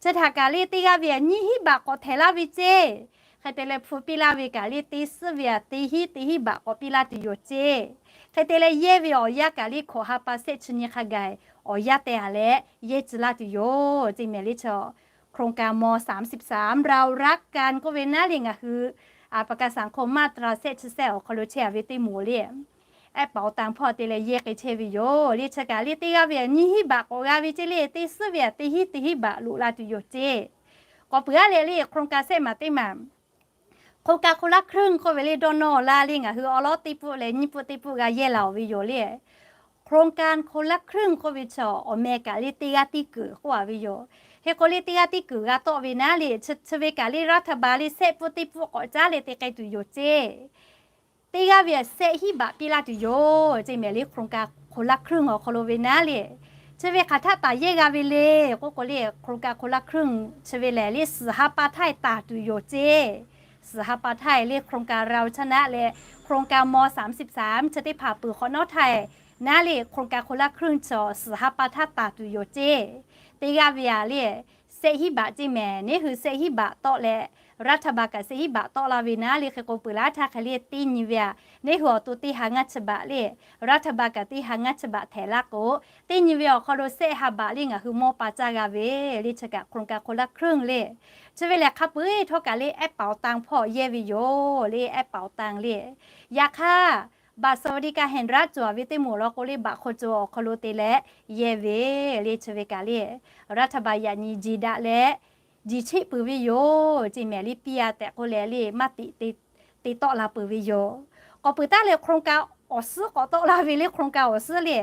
chi htaꞈ kaꞈ le teˇ g'aˇ ve a nyiˇ hiˉ baꞈ k'awꞈ htehˍ laˇ ve ceˇ. Hk'e te leh hpu piˇ laˇ ve kaꞈ le teˇ suhˉ ve a teˇ hiˉ teˇ hiˉ baꞈ k'awꞈ piˇ laˇ tuˬ yoˬ ceˇ. Hk'e te leh yehˇ ve awˬ yanˇ kaꞈ le hkawꞈ ha pa shehˆ chi nyi hk'a gaˬ awˬ yanˇ teh a leh yehˇ tcuh laˇ tuˬ yoˬ ceˇ mehˍ le. Chi โครงการ ม. สามสิบสาม เรารักกัน k'oˆ ve naˉ le ngaˬ hui ประกันสังคม มาตรา shehˆ chi shehˆ awˬ hk'aw lo chehˇ a ve teˇ moˍ le, แอปเป๋าตัง hpawˇ te leh yehˇ k'ai chehˇ ve yoˬ le. Chi kaꞈ le teˇ g'aˇ ve a nyiˇ hiˉ baꞈ k'awꞈ g'a ve ceˇ le, teˇ suhˉ ve a teˇ hiˉ teˇ hiˉ baꞈ loꞈ la tuˬ yoˬ ceˇ. K'awꞈ puiˍ aˉ leh le โครงการ sehˆ maˬ teˇ maˬ โครงการคนละครึ่ง k'oˆ ve le dawˇ nawˇ laˇ le ngaˬ hui awˉ lawˉ teˇ pawˆ leh nyiˇ pawˆ teˇ pawˆ g'a yehˇ la-oˬ ve yoˬ le. โครงการคนละครึ่ง k'oˆ ve chi awˬ meh kaꞈ le teˇ g'aˇ tiˉ keunˍ k'oˆ a ve yoˬ. Hk'e k'o le teˇ g'aˇ tiˉ keunˍ g'a tawˆ ve naˉ le chi ve kaꞈ le รัฐบาล le sehˆ pawˆ teˇ pawˆ k'awꞈ caˉ leh te k'ai tuˬ yoˬ ceˇ. Teˇ g'aˇ ve sehˆ hiˉ baꞈ piˇ laˇ tuˬ yoˬ ceˇ mehˍ le โครงการคนละครึ่ง awˬ hk'aw lo ve naˉ le. Chi ve hk'aˬ htaˆ taˍ yehˇ g'a ve le k'oˆ k'o le โครงการคนละครึ่ง chi ve lehˬ le suhˍ ha pa htaˇ taˍ tuˬ yoˬ ceˇ. Suhˍ ha pa htaˇ le โครงการ เราชนะ leh โครงการ ม.สามสิบสาม chi teˇ hpaˍ peuˬ hk'awꞈ nawˉ htaˇ naˉ le โครงการ คนละครึ่ง chi suhˍ ha pa htaˇ taˍ tuˬ yoˬ ceˇ. Teˇ g'aˇ ve a le sehˆ hiˉ baꞈ ceˇ mehˍ. Neˉ hui sehˆ hiˉ baꞈ tawˆ leh รัฐบาล kaꞈ sehˆ hiˉ baꞈ tawˆ la ve naˉ le hk'e k'o peuˬ laˇ htaˇ hk'e le teˇ nyi ve a neˉ hui awˬ to teˇ ha ngaˇ chi baꞈ le รัฐบาล kaꞈ teˇ ha ngaˇ chi baꞈ htehꞈ laˇ k'o, teˇ nyi ve awˬ hk'aw lo sehˆ ha baꞈ le ngaˬ hui mawˇ pa caˇ g'a ve le chi kaꞈ โครงการ คนละครึ่ง le. Chi ve lehˬ hk'a peu-eˬ htawˇ kaꞈ le แอปเป๋าตัง hpawˇ yehˇ ve yoˬ le แอปเป๋าตัง le. Yaꞈ hk'aˇ บัตรสวัสดิการแห่งรัฐ cawˬ ve teˇ moˍ law k'o le บัตรคนจน awˬ hk'aw lo te leh yehˇ ve le chi ve kaꞈ le รัฐบาล yaꞈ nyi jeˬ daꞈ leh jeˬ cheˆ peuˬ ve yoˬ ceˇ mehˍ le piˇ a tehꞈ k'oˆ leh le maˇ tiꞈ te tawˆ la peuˬ ve yoˬ. K'awꞈ peuˬ taˉ leh โครงการ awˬ suhˉ k'awꞈ tawˆ la ve le โครงการ awˬ suhˉ le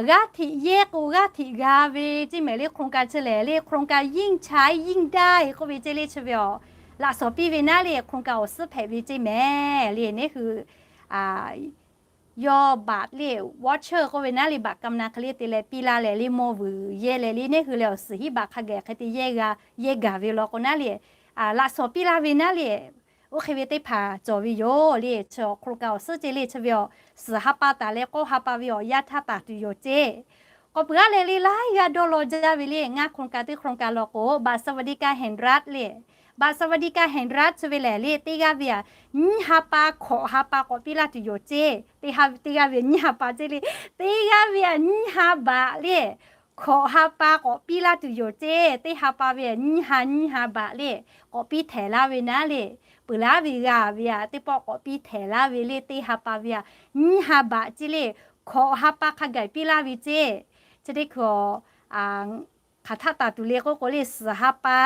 g'aˇ hteꞈ yehˇ k'o g'aˇ hteꞈ g'a ve ceˇ mehˍ le โครงการ chi lehˬ le โครงการ ยิ่งใช้ยิ่งได้ k'oˆ ve ceˇ le chi ve awˬ laꞈ shawˍ piˇ ve naˉ le โครงการ awˬ suhˉ hpehꞈ ve ceˇ mehˍ le neˉ hui yawˇ บัตร le voucher k'oˆ ve naˉ le บัตรกำนัล hk'e le te leh piˇ laˇ leh le mawˇ vuiˬ yehˇ leh le neˉ hui leh awˬ suhˍ hiˉ baꞈ hk'a gaˬ hk'e te yeh g'a yehˇ gaˬ ve law k'o naˉ le laꞈ shawˍ piˇ laˇ ve naˉ le oˇ hk'e ve teˇ hpaˍ cawˬ ve yoˬ le chi โครงการ awˬ suhˉ ceˇ le chi ve awˬ suhˍ ha pa taˍ leh k'awˇ ha pa ve awˬ yanˇ htaˇ taˍ tuˬ yoˬ ceˇ. K'awꞈ peuˬ aˉ leh le laiˉ g'aˇ dawˇ law jaˇ ve le ngaˇ โครงการ teˇ โครงการ law k'o บัตรสวัสดิการแห่งรัฐ le บัตรสวัสดิการแห่งรัฐ chi ve lehˬ le teˇ g'aˇ ve a nyiˇ ha pa hkawꞈ ha pa k'awꞈ piˇ laˇ tuˬ yoˬ ceˇ. Teˇ g'aˇ ve a nyiˇ ha pa ceˇ le teˇ g'aˇ ve a nyiˇ ha baꞈ le hkawꞈ ha pa k'awꞈ piˇ laˇ tuˬ yoˬ ceˇ. Teˇ ha pa ve a nyiˇ ha nyiˇ ha baꞈ le k'awꞈ piˇ htehꞈ laˇ ve naˉ le peuˬ laˉ ve g'a ve a teˇ pawˆ k'awꞈ piˇ htehꞈ laˇ ve le teˇ ha pa ve a nyiˇ ha baꞈ ceˇ le hkawꞈ ha pa hk'a gaˬ piˇ laˇ ve ceˇ. Chi teˇ hkui hk'aˬ htaˆ taˍ tuˬ le k'oˆ k'o le suhˍ ha pa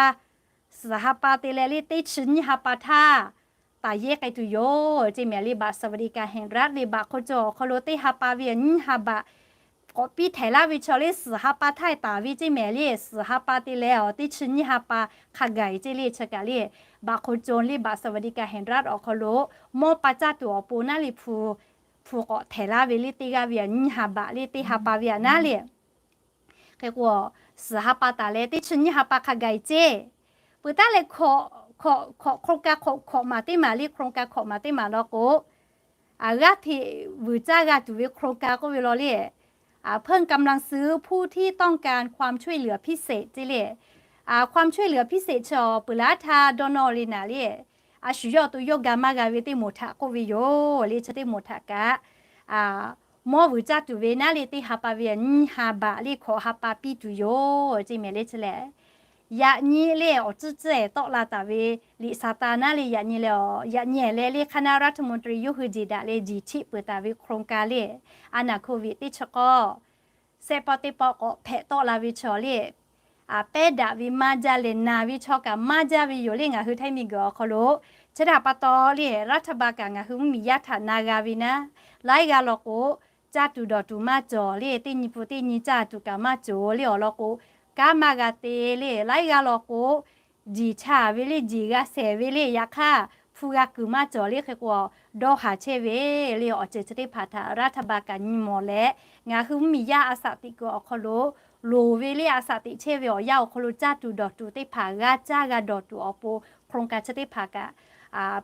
suhˍ ha pa te leh le teˇ chi nyiˇ ha pa htaˇ taˍ yehˇ k'ai tuˬ yoˬ ceˇ mehˍ le บัตรสวัสดิการแห่งรัฐ le บัตรคนจน awˬ hk'aw lo teˇ ha pa ve a nyiˇ ha baꞈ k'awꞈ piˇ htehꞈ laˇ ve chaw le suhˍ ha pa htaˇ taˍ ve ceˇ mehˍ le suhˍ ha pa te leh awˬ teˇ chi nyiˇ ha pa hk'a gaˬ ceˇ le chi kaꞈ le บัตรคนจน le บัตรสวัสดิการแห่งรัฐ awˬ hk'aw lo mawˇ pa caˇ tuˬ awˬ pon naˉ le hpu hpu k'awꞈ htehꞈ laˇ ve le teˇ g'aˇ ve a nyiˇ ha baꞈ le teˇ ha pa ve a naˉ le Hk'e k'o, suhˍ ha pa taˍ leh teˇ chi nyiˇ ha pa hk'a gaˬ ceˇ. Peuˬ taˉ leh hkawꞈ โครงการ hkawꞈ hkawꞈ maˬ teˇ maˬ le โครงการ hkawꞈ maˬ teˇ maˬ law k'o, g'aˇ hteꞈ vuiˬ caˇ g'a tuˬ ve โครงการ k'oˆ ve law le, เพิ่มกำลังซื้อผู้ที่ต้องการความช่วยเหลือพิเศษ ceˇ le. ความช่วยเหลือพิเศษ chi awˬ peuˬ laˇ htaˇ dawˇ nawˇ le naˍ le, a shu yawˇ awˬ to yawˇ ga maˇ g'a ve teˇ moˍ htaꞈ k'oˆ ve yoˬ le. Chi teˇ moˍ htaꞈ kaꞈ mawˇ vuiˬ caˇ tuˬ ve naˉ le teˇ ha pa ve a nyiˇ ha baꞈ le hkawꞈ ha pa piˇ tuˬ yoˬ ceˇ mehˍ le chi lehˬ, yaꞈ nyi le awˬ tcuhˉ tcuhˉ ehˍ tawˆ la taˍ ve liꞈ saˍ taˍ naˉ le yaꞈ nyi leh, yaꞈ nyi ehˍ leh le คณะรัฐมนตรี yawˇ hui jeˬ daꞈ leh jeˬ cheˆ peuˬ taˍ ve โครงการ le, a naˍ hk'oˆ ve teˇ chi k'awˇ sehˆ pawˆ teˇ pawˆ k'awꞈ hpehꞈ tawˆ la ve chaw le, pehˉ daꞈ ve maˇ jaˇ leh naˬ ve chaw kaꞈ maˇ jaˇ ve yoˬ le. Ngaˬ hui Htaiˇ miˬguiˬ awˬ hk'aw lo chi htaꞈ pa taw le รัฐบาล kaꞈ ngaˬ hui mvuhˇmiˬ yaˇ htaꞈ na g'a ve naˉ, laiˉ g'aˇ law k'o, caˇ tuˬ dawˬ tuˬ maˇ cawˬ le, teˇ nyi pun teˇ nyi caˇ tuˬ kaꞈ maˇ cawˬ le awˬ lawn k'o, kanˉ maˇ g'a te le, laiˉ g'aˇ law k'o, jeˬ chaˍ ve le, jeˬ g'a shehˍ ve le, yaꞈ hk'aˇ hpu g'a kuiˬ maˇ cawˬ le hk'e k'o, dawˇ haˍ chehˇ ve le awˬ ceuˬ chi teˇ hpaˍ htaꞈ รัฐบาล kaꞈ nyi mawˬ leh, ngaˬ hui mvuhˇmiˬ yaˇ a shaꞈ teꞈ kuiˬ awˬ hk'aw lo loˍ ve le a shaꞈ teꞈ chehˇ ve awˬ yanˇ awˬ hk'aw lo caˇ tuˬ dawˬ tuˬ teˇ hpaˍ g'a caˇ g'a dawˬ tuˬ awˬ pon โครงการ chi teˇ hpaˍ kaꞈ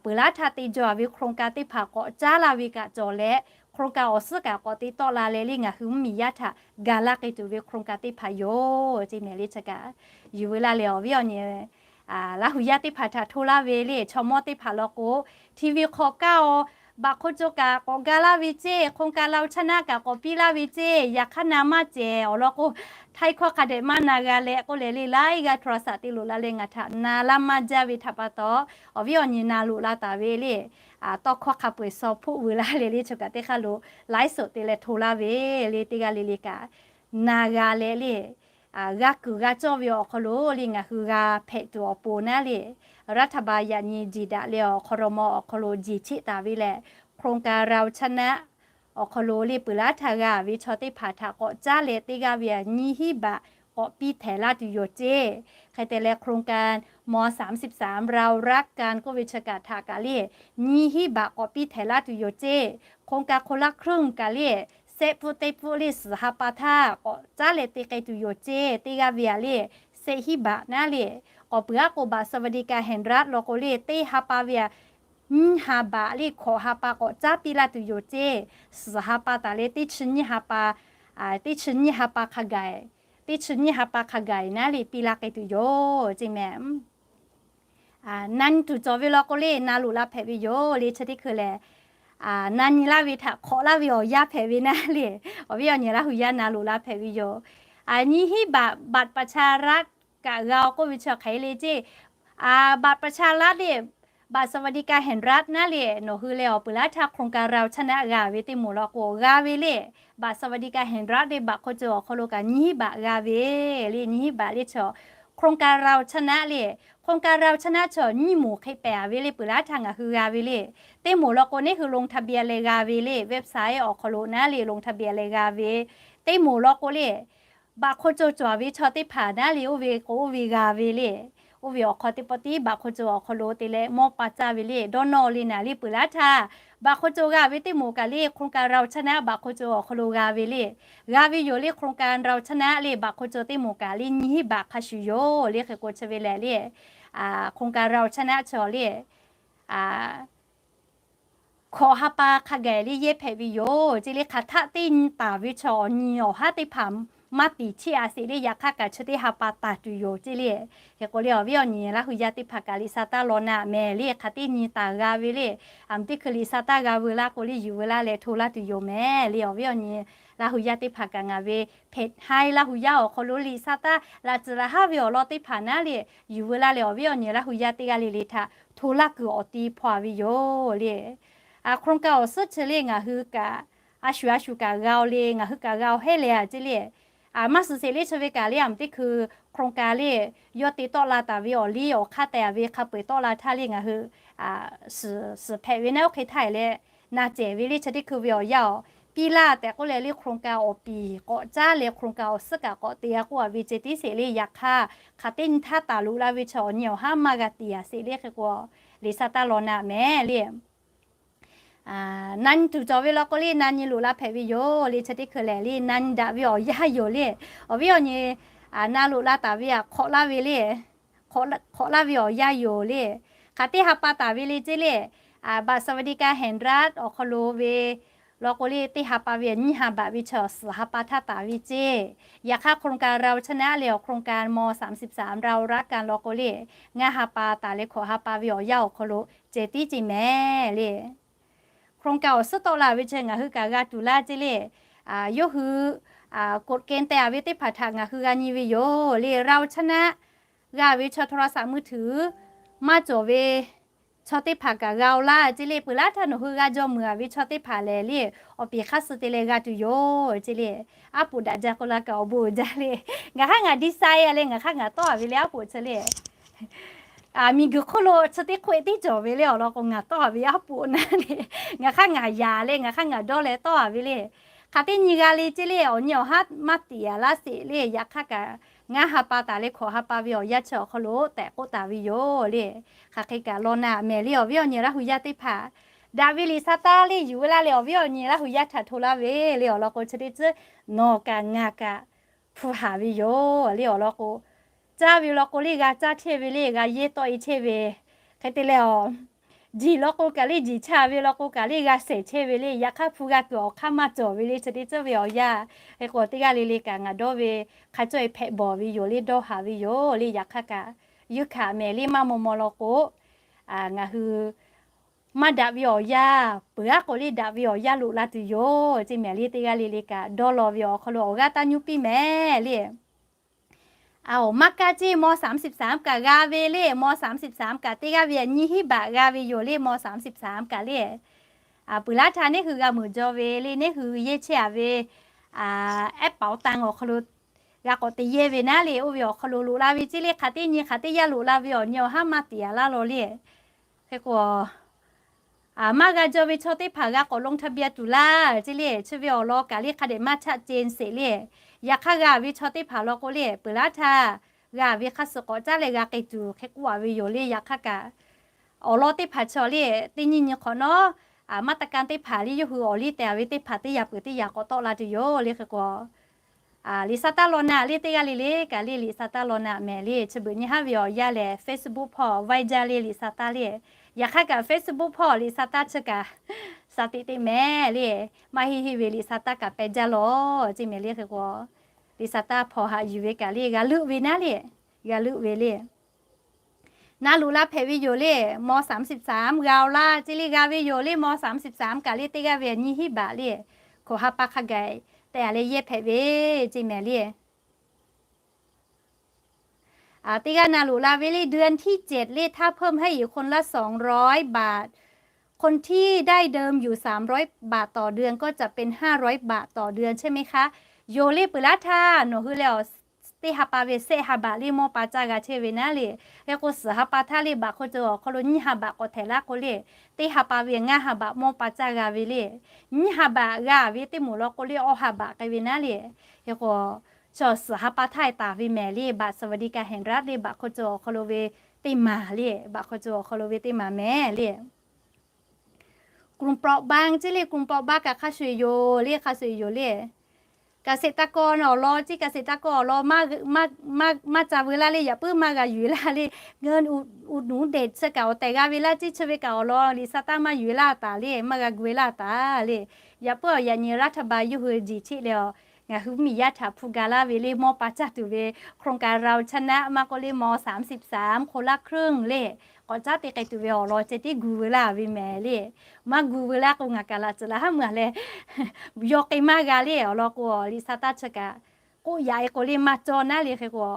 peuˬ laˇ htaˇ te jaw ve โครงการ teˇ hpaˍ k'awꞈ caˉ laˇ ve kaꞈ cawˬ leh, โครงการ awˬ suhˉ kaꞈ k'awꞈ te tawˆ la leh le ngaˬ hui mvuhˇmiˬ yaˇ htaꞈ gaˬ laˇ k'ai tuˬ ve โครงการ teˇ hpaˍ yoˬ ceˇ mehˍ le chi kaꞈ yuˬ veu laˇ leh awˬ viˉ awˬ nyi Laˇ hu yaˇ teˇ hpaˍ htaꞈ hto laˇ ve le chaw mawˇ teˇ hpaˍ law k'o, TV hk'awꞈ kaˇ-oˬ, บัตรคนจน kaꞈ k'awꞈ ga laˇ ve ceˇ, โครงการ เราชนะ kaꞈ k'awꞈ piˇ laˇ ve ceˇ, yaꞈ hk'aˇ na maˇ cehˬ awˬ lawn k'o, Htaiˇ hkawˇ hk'a dehꞈ maˇ na g'a leh k'oˆ leh le laiˉ g'aˇ โทรศัพท์ te loꞈ la leh ngaˬ htaꞈ na laˇ maˇ jaˇ ve htaꞈ pa taw, awˬ viˉ awˬ nyi na loꞈ la taˍ ve le, tawˇ hkawˇ hk'a peu-eˬ shaw hpoˆ veu laˇ leh le chi kaꞈ teˇ hk'aˇ lo ไลฟ์สด te leh hto laˇ ve le teˇ g'aˇ le le kaꞈ na g'a leh le g'a kuiˬ g'a cawˇ ve awˬ hk'aw lo le ngaˬ hui g'a hpehꞈ tuˬ awˬ pon naˉ le, รัฐบาล yaꞈ nyi jeˬ daꞈ leh awˬ ครม. awˬ hk'aw lo jeˬ cheˆ taˍ ve leh, โครงการเราชนะ awˬ hk'aw lo le peuˬ laˉ htaˇ g'a ve chaw teˇ hpaˍ htaꞈ k'awꞈ caˉ leh teˇ g'aˇ ve nyiˇ hinˉ baꞈ k'awꞈ piˇ htehˍ laˇ tuˬ yoˬ ceˇ. Hk'e te leh โครงการ ม.สามสิบสาม เรารักกัน k'oˆ ve chi kaꞈ htaꞈ kaꞈ le nyiˇ hinˉ baꞈ k'awꞈ piˇ htehˍ laˇ tuˬ yoˬ ceˇ. โครงการคนละครึ่ง kaꞈ le sehˆ pfuhˆ teˇ pfuhˆ le suhˍ ha pa htaˇ k'awꞈ caˉ leh te k'ai tuˬ yoˬ ceˇ. Teˇ g'aˇ ve aꞈ le sehˆ hinˉ baꞈ naˉ le, k'awꞈ peuˬ aˉ k'o บัตรสวัสดิการแห่งรัฐ law k'o le teˇ ha pa ve aꞈ nyiˇ ha baꞈ le hkawꞈ ha pa k'awꞈ caˉ piˇ laˇ tuˬ yoˬ ceˇ. Suhˍ ha pa taˍ leh teˇ chi nyiˇ ha pa, teˇ chi nyiˇ ha pa hk'a gaˬ, teˇ chi nyiˇ ha pa hk'a gaˬ naˉ le piˇ laˇ k'ai tuˬ yoˬ ceˇ mehˍ. Na nyi tuˬ cawˬ ve law k'o le na loꞈ la hpehꞈ ve yoˬ le chi teˇ hkui lehˬ, na nyi laˇ ve htaꞈ hk'awꞈ laˇ ve awˬ yanˇ hpehꞈ ve naˉ le, awˬ viˉ awˬ nyi Laˇ hu yaˇ na loꞈ la hpehꞈ ve yoˬ. Nyiˇ hinˉ baꞈ บัตรประชารัฐ kaꞈ g'a-o k'oˆ ve chi hk'e le ceˇ. บัตรประชารัฐ le บัตรสวัสดิการแห่งรัฐ naˉ le nawˬ hui leh awˬ peuˬ laˉ htaˇ โครงการเราชนะ g'a ve teˇ moˍ law k'o g'a ve le, บัตรสวัสดิการแห่งรัฐ le baꞈ hk'aw cawˬ awˬ hk'aw lo kaꞈ nyiˇ hinˉ baꞈ g'a ve le, nyiˇ hinˉ baꞈ le chaw โครงการเราชนะ le, โครงการเราชนะ chaw nyiˇ moˍ hk'e pehˍ ve le peuˬ laˉ htaˇ ngaˬ hui g'a ve le. Teˇ moˍ law k'o neˇ hui ลงทะเบียน leh g'a ve le, website awˬ hk'aw lo naˉ le ลงทะเบียน leh g'a ve. Teˇ moˍ law k'o le baꞈ hk'aw cawˬ cawˬ ve chaw teˇ hpaˍ naˉ le oˇ ve k'o oˇ ve g'a ve le. Oˇ ve awˬ hk'aw teˇ pawˆ tiˉ baꞈ hk'aw cawˬ awˬ hk'aw lo te leh mawˇ pa caˇ ve le dawˇ nawˇ le naˬ le peuˬ laˉ htaˇ, baꞈ hk'aw cawˬ g'a ve teˇ moˍ kaꞈ le โครงการเราชนะ baꞈ hk'aw cawˬ awˬ hk'aw lo g'a ve le. G'a ve yoˬ le โครงการเราชนะ le baꞈ hk'aw cawˬ teˇ moˍ kaꞈ le nyiˇ hinˉ baꞈ hk'a shuˍ yoˬ le hk'e k'o chi ve lehˬ le, โครงการเราชนะ chaw le hkawꞈ ha pa hk'a gaˬ le yehˇ hpehꞈ ve yoˬ ceˇ le. Hk'aˬ htaˆ teˇ nyi taˍ ve chaw awˬ nyi awˬ haˉ teˇ hpaˍ maˇ tiˍ cheˇ a sheˍ le, yaꞈ hk'aˇ kaꞈ chi teˇ ha pa taˍ tuˬ yoˬ ceˇ le. Hk'e k'o le awˬ viˉ awˬ nyi Laˇ hu yaˇ teˇ hpaˍ kaꞈ liꞈ sa taˇ law naˆ mehˍ le, hk'aˬ teˇ nyi taˍ g'a ve le. Aˬ mvuhˇ teˇ hkui liꞈ sa taˇ g'a veu laˇ k'o le yuˬ veu laˇ leh hto laˇ tuˬ yoˬ mehˍ le. Awˬ viˉ awˬ nyi Laˇ hu yaˇ teˇ hpaˍ kaꞈ ngaˬ ve เพจ Hai Laˇ hu yaˇ awˬ hk'aw lo liꞈ sa taˇ laꞈ tcuhˍ laꞈ haˉ ve awˬ lawn teˇ hpaˍ naˉ le yuˬ veu laˇ leh awˬ viˉ awˬ nyi Laˇ hu yaˇ teˇ g'aˇ le le htaꞈ hto laˇ kuiˬ awˬ ti hpaw a ve yoˬ le. โครงการ awˬ suhˉ chi le ngaˬ hui kaꞈ a shuˍ a shuˍ kaꞈ g'a-o le, ngaˬ hui kaꞈ g'a-o heˉ leh a ceˇ le. Maˇ suhˍ sheˍ le chi ve kaꞈ le aˬ mvuhˇ teˇ hkui โครงการ le yawˇ te tawˆ la taˍ ve awˬ liˇ awˬ hk'aˇ tehˬ ve hk'a peu-eˬ tawˆ la htaˇ le ngaˬ hui suhˍ hpehꞈ ve naˉ oˇ hk'e htaˇ e leh na cehˬ ve le chi teˇ hkui ve awˬ yanˇ awˬ piˇ laˇ tehꞈ k'oˆ leh le โครงการ awˬ piˍ k'awꞈ caˉ leh โครงการ awˬ suhˉ kaꞈ k'awꞈ te g'a k'oˆ a ve ceh tiˉ sheˍ le. Yaꞈ hk'aˇ hk'aˬ teˇ nyi htaˇ taˍ loꞈ la ve chaw awˬ nyi awˬ haˉ maˇ g'a tiˍ a sheˍ le hk'e k'o, liꞈ sa taˇ law naˆ mehˍ le. Na nyi tuˬ cawˬ ve law k'o le na nyi loꞈ la hpehꞈ ve yoˬ le chi teˇ hkui lehˬ le na nyi daꞈ ve awˬ yanˇ yoˬ le. Awˬ viˉ awˬ nyi na loꞈ la taˍ ve aꞈ hk'awꞈ laˇ ve le, hk'awꞈ laˇ ve awˬ yanˇ yoˬ le. Hk'aˬ teˇ ha pa taˍ ve le ceˇ le, บัตรสวัสดิการแห่งรัฐ awˬ hk'aw lo ve law k'o le teˇ ha pa ve nyiˇ ha baꞈ ve chaw suhˍ ha pa htaˇ taˍ ve ceˇ. Yaꞈ hk'aˇ โครงการ เราชนะ le awˬ โครงการ ม.สามสิบสาม เรารักกัน law k'o le ngaˇ ha pa taˍ leh hkawꞈ ha pa ve awˬ yanˇ awˬ hk'aw lo ceh tiˉ ceˇ mehˍ le. โครงการ awˬ suhˉ tawˆ la ve chi ngaˬ hui kaꞈ g'a tuˬ laˇ ceˇ le. Yawˇ hui กฎเกณฑ์ tehˬ a ve teˇ hpaˍ htaꞈ ngaˬ hui g'a nyi ve yoˬ le. เราชนะ g'a ve chaw โทรศัพท์มือถือ maˇ cawˬ ve chaw teˇ hpaˍ kaꞈ g'a-o laˇ ceˇ le. Peuˬ laˇ htaˇ nawˬ hui g'a jaw meuˍ a ve chaw teˇ hpaˍ lehˬ le awˬ piˍ hk'aˇ suh te leh g'a tuˬ yoˬ ceˇ le. Aˉ poꞈ daꞈ jaˇ k'oˆ la kaꞈ awˬ bon uiˍ jaˇ le. Ngaˬ hk'aˇ ngaˬ ดีไซน์ a le ngaˬ hk'aˇ ngaˬ tawˆ a ve le aˉ poꞈ chi le miˬguiˬ hk'oˆ lo chi teˇ hk'oˆ e teˇ cawˬ ve le awˬ lawn k'o ngaˬ tawˆ a ve aˉ poꞈ naˉ le. Ngaˬ hk'aˇ ngaˬ yaꞈ leh ngaˬ hk'aˇ ngaˬ dawˇ leh tawˆ a ve le. Hk'aˬ teˇ nyi g'a le ceˇ le awˬ nyi awˬ haˉ maˇ tiˍ a laˇ sheˍ le. Yaꞈ hk'aˇ kaꞈ ngaˇ ha pa taˍ leh hkawꞈ ha pa ve awˬ yanˇ chi awˬ hk'aw lo tehꞈ k'oˆ taˍ ve yoˬ le. Hk'aˬ hk'e kaꞈ law naˆ mehˍ le awˬ viˉ awˬ nyi Laˇ hu yaˇ teˇ hpaˍ. Daꞈ ve liꞈ sa taˇ le yuˬ ve laˇ leh awˬ viˉ awˬ nyi Laˇ hu yaˇ htaꞈ hto laˇ ve le awˬ lawn k'o chi teˇ tcuhˉ nawˬ kaꞈ ngaˬ kaꞈ hpu haˍ ve yoˬ le awˬ lawn k'o, caˇ ve law k'o le g'a caˇ chehˇ ve le g'a yehˇ tawˆ e chehˇ ve. Hk'e te leh awˬ jiˬ law k'o kaꞈ le jiˬ chaˇ ve law k'o kaꞈ le g'a shehˍ chehˇ ve le. Yaꞈ hk'aˇ hpu g'a kuiˬ awˬ hk'aˇ maˇ cawˬ ve le chi teˇ tcuhˉ ve awˬ yanˇ. Hk'e k'o teˇ g'aˇ le le kaꞈ ngaˬ dawˇ ve hk'a cawˇ e hpehꞈ bawˬ ve yoˬ le dawˇ haˍ ve yoˬ le. Yaꞈ hk'aˇ kaꞈ yuˇ hkanˍ mehˍ le maˇ maw maw law k'o ngaˬ hui maˇ daꞈ ve awˬ yanˇ peuˬ aˉ k'o le daꞈ ve awˬ yanˇ loꞈ la tuˬ yoˬ ceˇ mehˍ le. Teˇ g'aˇ le le kaꞈ dawˇ law ve awˬ hk'aw lo awˬ g'aˇ taˇ nyuˇ piˇ mehˍ le. Aˬ, maˇ kaˇ ceˇ ม.สามสิบสาม kaꞈ g'a ve le ม.สามสิบสาม kaꞈ teˇ g'aˇ ve nyiˇ hinˉ baꞈ g'a ve yoˬ le ม.สามสิบสาม kaꞈ le. Peuˬ laˇ htaˇ neˇ hui g'a meuˍ jaw ve le neˇ hui yehˇ chehˇ a ve แอปเป๋าตัง awˬ hk'aw lo g'a k'awꞈ teꞈ yehˇ ve naˉ le. Oˇ ve awˬ hk'aw lo loꞈ la ve ceˇ le, hk'aˬ teˇ nyi hk'aˬ teˇ yanˇ loꞈ la ve awˬ nyi awˬ haˉ maˇ tiˍ a laˇ law le. Hk'e k'o, maˇ g'a jaw ve chaw teˇ hpaˍ g'a k'awꞈ ลงทะเบียน tuˬ laˇ ceˇ le. Chi ve awˬ lawn kaꞈ le hk'a dehꞈ maˇ chaˆ ceh sheˍ le. Yaꞈ hk'aˇ g'a ve chaw teˇ hpaˍ law k'o le, peuˬ laˇ htaˇ g'a ve hk'a suh k'awꞈ caˉ leh g'a k'ai tuˬ hk'e k'oˆ a ve yoˬ le. Yaꞈ hk'aˇ kaꞈ awˬ lawn teˇ hpaˍ chaw le, teˇ nyi nyi hk'awꞈ nawˉ, maˇ taˇ kanˇ teˇ hpaˍ le yawˇ hui awˬ liˇ te a ve teˇ hpaˍ teˇ yaꞈ peuˬ teˇ yaꞈ k'awꞈ tawˆ la tuˬ yoˬ le. Hk'e k'o, Liꞈ sa taˇ law naˆ le teˇ g'aˇ le le kaꞈ le Liꞈ sa taˇ law naˆ mehˍ le. Chi beuꞈ nyi haˉ ve awˬ yanˇ lehˬ Facebook hpawˇ Viber le Liꞈ sa taˇ le. Yaꞈ hk'aˇ kaꞈ Facebook hpawˇ Liꞈ sa taˇ chi kaꞈ shaˍ tiꞈ te mehˍ le. Maˇ heˆ heˆ ve Liꞈ sa taˇ kaꞈ peh jaˇ lawˬ ceˇ mehˍ le. Hk'e k'o, Liꞈ sa taˇ hpawˇ haꞈ yuˬ ve kaꞈ le g'a leuˆ ve naˉ le, g'a leuˆ ve le. Na loꞈ la hpehꞈ ve yoˬ le, ม.สามสิบสาม g'a-o laˇ ceˇ le. G'a ve yoˬ le ม.สามสิบสาม kaꞈ le teˇ g'aˇ ve nyiˇ hinˉ baꞈ le, hkoꞈ ha pa hk'a gaˬ tehꞈ a leh yehˇ hpehꞈ ve ceˇ mehˍ le. Teˇ g'aˇ na loꞈ la ve le เดือนที่เจ็ด le ถ้าเพิ่มให้อีกคนละสองร้อยบาท คนที่ได้เดิมอยู่ สามร้อยบาทต่อเดือน ก็จะเป็น ห้าร้อยบาทต่อเดือน ใช่ไหมคะ Yoˬ le peuˬ laˇ htaˇ nawˬ hui leh awˬ teˇ ha pa ve sehˆ ha baꞈ le mawˇ pa caˇ g'a chehˇ ve naˉ le. Hk'e k'o suhˍ ha pa htaˇ le baꞈ hk'oˆ ceuˬ awˬ hk'aw lo nyiˇ ha baꞈ k'awꞈ htehꞈ laˇ k'o le, teˇ ha pa ve ngaˇ ha baꞈ mawˇ pa caˇ g'a ve le. Nyiˇ ha baꞈ g'a ve teˇ moˍ law k'o le awˇ ha baꞈ k'ai ve naˉ le. Hk'e k'o, chaw suhˍ ha pa htaˇ taˍ ve mehˍ le. Baꞈ สวัสดิการแห่งรัฐ le baꞈ hk'oˆ ceuˬ awˬ hk'aw lo ve teˇ maˬ le, baꞈ hk'oˆ ceuˬ awˬ hk'aw lo ve teˇ maˬ mehˍ le. กลุ่มเปราะบาง ceˇ le กลุ่มเปราะบาง kaꞈ hk'a shuˍ yoˬ le, hk'a shuˍ yoˬ le. เกษตรกร awˬ lawn ceˇ, เกษตรกร awˬ lawn maˇ ca veu laˇ le, yaꞈ puiˉ maˇ g'a yuˬ laˇ le. เงินอุดหนุนเด็ก chi kaꞈ awˬ tehˬ g'a ve laˇ ceˇ. Chi ve kaꞈ awˬ lawn Liꞈ sa taˇ maˇ yuˬ laˇ taˍ le, maˇ g'a gu ve laˇ taˍ le. Yaꞈ puiˉ awˬ yaꞈ nyi รัฐบาล yawˇ hui jiˬ cheˆ leh a, ngaˬ hui miˬ yaˇ htaꞈ hpu ga laˇ ve le mawˇ pa caˇ tuˬ ve โครงการเราชนะ maˇ k'oˆ le ม.สามสิบสาม คนละครึ่ง le, k'awꞈ caˉ te k'ai tuˬ ve awˬ lawn ceh tiˉ gu veu laˇ ve mehˍ le. Maˇ gu veu laˇ k'o ngaˬ kaꞈ laꞈ tcuhˍ laˬ haˉ meuˬ leh, yawˇ k'e maˇ g'a le. Awˬ lawn k'o Liꞈ sa taˇ chi kaꞈ k'oˆ yaꞈ e k'o le maˇ cawˇ naˉ le. Hk'e k'o,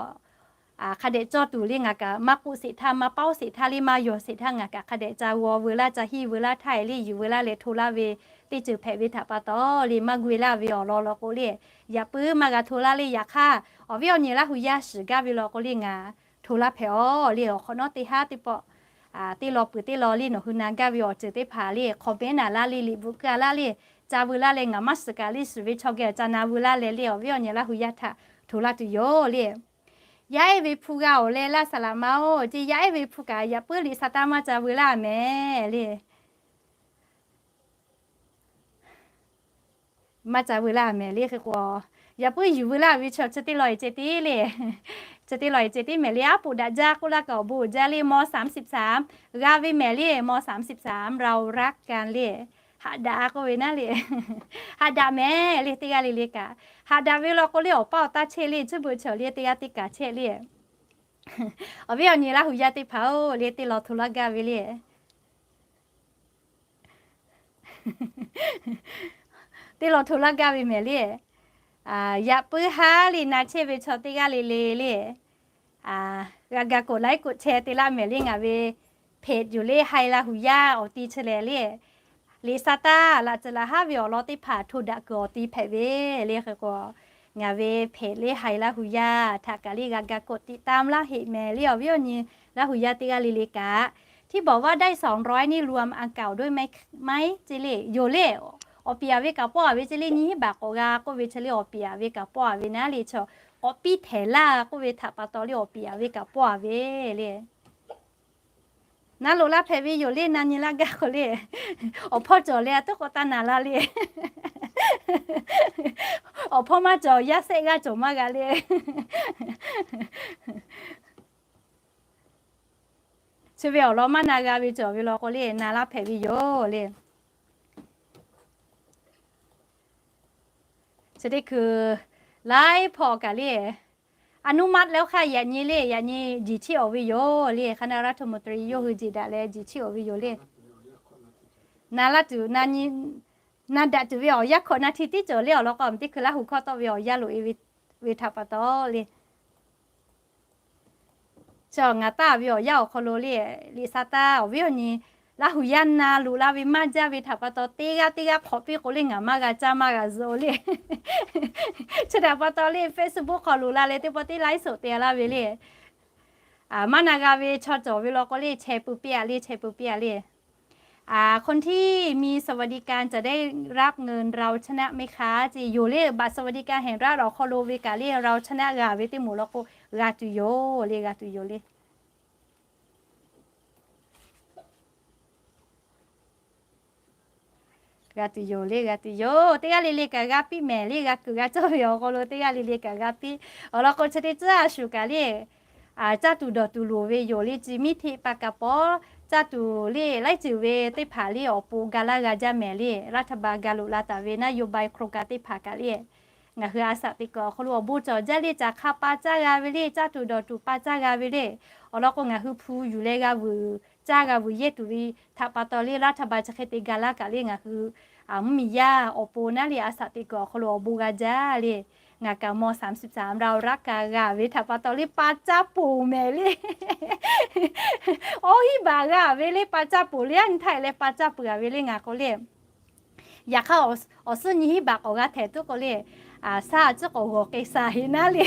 hk'a dehꞈ cawˇ tuˬ le ngaˬ kaꞈ maˇ k'oˆ sheˍ htaˇ maˇ paoˉ sheˍ htaˇ le maˇ yawˬ sheˍ htaˇ ngaˬ kaꞈ hk'a dehꞈ ca g'aw veu laˇ ca hiˇ veu laˇ htaˇ e le yuˬ veu laˇ leh hto laˇ ve teˇ ceuˬ hpehꞈ ve htaꞈ pa taw le maˇ gu e laˇ ve awˬ lawn law k'o le, yaꞈ puiˉ maˇ g'a hto laˇ le. Yaꞈ hk'aˇ awˬ viˉ awˬ nyi Laˇ hu yaˇ shiˍ gaˇ ve law k'o le ngaˬ hto laˇ hpehꞈ aw le. Awˬ hk'awꞈ nawˉ teˇ haˉ teˇ pawˆ teˇ law peuˬ teˇ law le nawˬ hui na gaˇ ve awˬ ceuˬ teˇ hpaˍ le hk'awꞈ pehnˉ naˍ laˇ le liꞈ bvuhꞈ keu laˇ le, ca veu laˇ leh ngaˬ maˇ shiˍ kaꞈ le shiˍ ve chaw geh ca na veu laˇ leh le awˬ viˉ awˬ nyi Laˇ hu yaˇ htaꞈ hto laˇ tuˬ yoˬ le. Yaˇ ehˉ ve hpu g'a awˬ leh laˇ saˍ laꞈ ma oˬ ceˇ. Yaˇ ehˉ ve hpu kaꞈ yaꞈ puiˉ Liꞈ sa taˇ maˇ ca veu laˇ mehˍ le. Maˇ ca veu laˇ mehˍ le. Hk'e k'o, yaꞈ puiˉ yuˬ veu laˇ ve chaw chi teˇ law e ceh tiˉ le, chi teˇ law e ceh tiˉ mehˍ le. Aˉ poꞈ daꞈ jaˇ k'oˆ laˇ kaꞈ awˬ bon jaˇ le ม.สามสิบสาม g'a ve mehˍ le. ม.สามสิบสาม เรารักกัน le, haꞈ daꞈ a k'oˆ ve naˉ le. Haꞈ daꞈ mehˍ le teˇ g'aˇ le le kaꞈ. Haꞈ daꞈ ve law k'o le awˬ paˇ awˬ taˇ chehˇ le, chi beuꞈ chaw le teˇ g'aˇ teˇ kaꞈ chehˇ le. Awˬ viˉ awˬ nyi Laˇ hu yaˇ teˇ hpaˍ oˬ le teˇ law hto laˇ gaˇ ve le. Teˇ law hto laˇ gaˇ ve mehˍ le. Yaꞈ puiˉ haˉ le na chehˇ ve chaw teˇ g'aˇ le le le, g'a ga กดไลค์ กดแชร์ te laˇ mehˍ le. Ngaˬ ve เพจ yoˬ le, Hai Laˇ hu yaˇ awˬ ti chi lehˬ le, Liꞈ sa taˇ laꞈ tcuhˍ laˬ haˉ ve awˬ lawn teˇ hpaˍ hto daꞈ kuiˬ awˬ ti hpehꞈ ve le. Hk'e k'o, ngaˬ ve เพจ le Hai Laˇ hu yaˇ htaꞈ kaꞈ le g'a ga กดติดตาม laˇ heꞈ mehˍ le. Awˬ viˉ awˬ nyi Laˇ hu yaˇ teˇ g'aˇ le le kaꞈ, ที่บอกว่าได้สองร้อยนี่รวมอันเก่าด้วยไหม ceˇ le. Yoˬ le, awˬ piˍ a ve kaꞈ pawˆ a ve ceˇ le. Nyiˇ hinˉ baꞈ k'awꞈ g'a k'oˆ ve chi le awˬ piˍ a ve kaꞈ pawˆ a ve naˉ le. Chaw k'awꞈ piˇ htehˍ laˇ k'oˆ ve htaꞈ pa taw le awˬ piˍ a ve kaꞈ pawˆ a ve le. Na loꞈ laˇ hpehꞈ ve yoˬ le. Na nyi laˇ gaˇ k'o le, awˬ hpawˇ cawˬ leh a tuˉ k'awꞈ taˇ na laˇ le. Awˬ hpawˇ maˇ cawˬ, yaˇ sehˆ g'aˇ cawˬ maˇ g'a le. Chi ve awˬ lawn maˇ na g'a ve cawˬ ve law k'o le na laˇ hpehꞈ ve yoˬ le. Chi teˇ hkui laiˉ hpawˇ kaꞈ le, อนุมัติแล้วค่ะ yaꞈ nyi le, yaꞈ nyi jiˬ chiˆ awˬ ve yoˬ le. คณะรัฐมนตรี yawˇ hui jeˬ daꞈ leh jiˬ chiˆ awˬ ve yoˬ le. Na laˇ tuˬ, na daꞈ tuˬ ve awˬ yanˇ hkawꞈ na hti tiˉ cawˬ le. Awˬ lawn k'o teˇ hkui Laˇ hu hkawˇ tawˆ ve awˬ yanˇ loꞈ e ve htaꞈ pa taw le, chi ngaˬ taˇ ve awˬ yanˇ awˬ hk'aw lo le, Liꞈ sa taˇ awˬ viˉ awˬ nyi Laˇ huˍ yaˇ na loꞈ la ve maˇ jaˇ ve htaꞈ pa taw, teˇ g'aˇ teˇ g'aˇ hk'awꞈ piˇ k'o le ngaˬ maˇ g'a caˇ maˇ g'a zuhꞈ-o le. Chi htaꞈ pa taw le Facebook hk'aw loꞈ la leh teˇ pawˆ teˇ laiˉ suhˍ te la ve le. Maˇ na g'a ve chaw cawˬ ve law k'o le chehˇ pui piˇ-a le, chehˇ pui piˇ-a le. คนที่มีสวัสดิการจะได้รับเงินเราชนะไหมคะ ce yoˬ le. Baꞈ สวัสดิการแห่งรัฐ awˬ hk'aw lo ve kaꞈ le เราชนะ g'a ve teˇ moˍ law k'o g'a tuˬ yoˬ le, g'a tuˬ yoˬ le. G'a tuˬ yoˬ le, g'a tuˬ yoˬ. Teˇ g'aˇ le le kaꞈ g'a piˇ mehˍ le, g'a kuiˬ g'a cawˇ ve awˬ hk'aw lo teˇ g'aˇ le le kaꞈ g'a piˇ. Awˬ lawn k'o chi teˇ tcuhˉ a shuˍ kaꞈ le, caˇ tuˬ dawˬ tuˬ loˍ ve yoˬ le. Chi miˇ hteˆ pa kaꞈ pawˉ caˇ tuˬ le laiˉ ceuˬ ve teˇ hpaˍ le awˬ pon ga laˇ g'a jaˇ mehˍ le. รัฐบาล ga loꞈ la taˍ ve นโยบาย โครงการ teˇ hpaˍ kaꞈ le ngaˬ hui a shaꞈ teꞈ kuiˬ awˬ hk'aw lo awˬ bon cawˬ jaˇ le. Caˍ hk'a pa caˇ g'a ve le, caˇ tuˬ dawˬ tuˬ pa caˇ g'a ve le. Awˬ lawn k'o ngaˬ hui hpu yuˬ leh g'a vuiˬ caˇ g'a vuiˬ yehˇ tuˬ ve htaꞈ pa taw le รัฐบาล chi hk'e te ga laˇ kaꞈ le ngaˬ hui mvuhˇmiˬ yaˇ awˬ pon naˉ le a shaꞈ teꞈ kuiˬ awˬ hk'aw lo awˬ bon g'a jaˇ le. Ngaˬ kaꞈ ม.สามสิบสาม เรารักการ g'a ve htaꞈ pa taw le pa caˇ poˬ mehˍ le. Awˇ hiˉ baˬ g'a ve le pa caˇ poˬ le, a nyi htaˇ leh pa caˇ peuˬ-a ve le ngaˬ k'o le. Yaꞈ hk'aˇ awˬ suhˉ nyi hiˉ baˬ k'awꞈ g'a htehꞈ tuˉ k'o le, shaˉ a ciˉ k'awꞈ g'awˬ k'ai sha heꞈ naˉ le.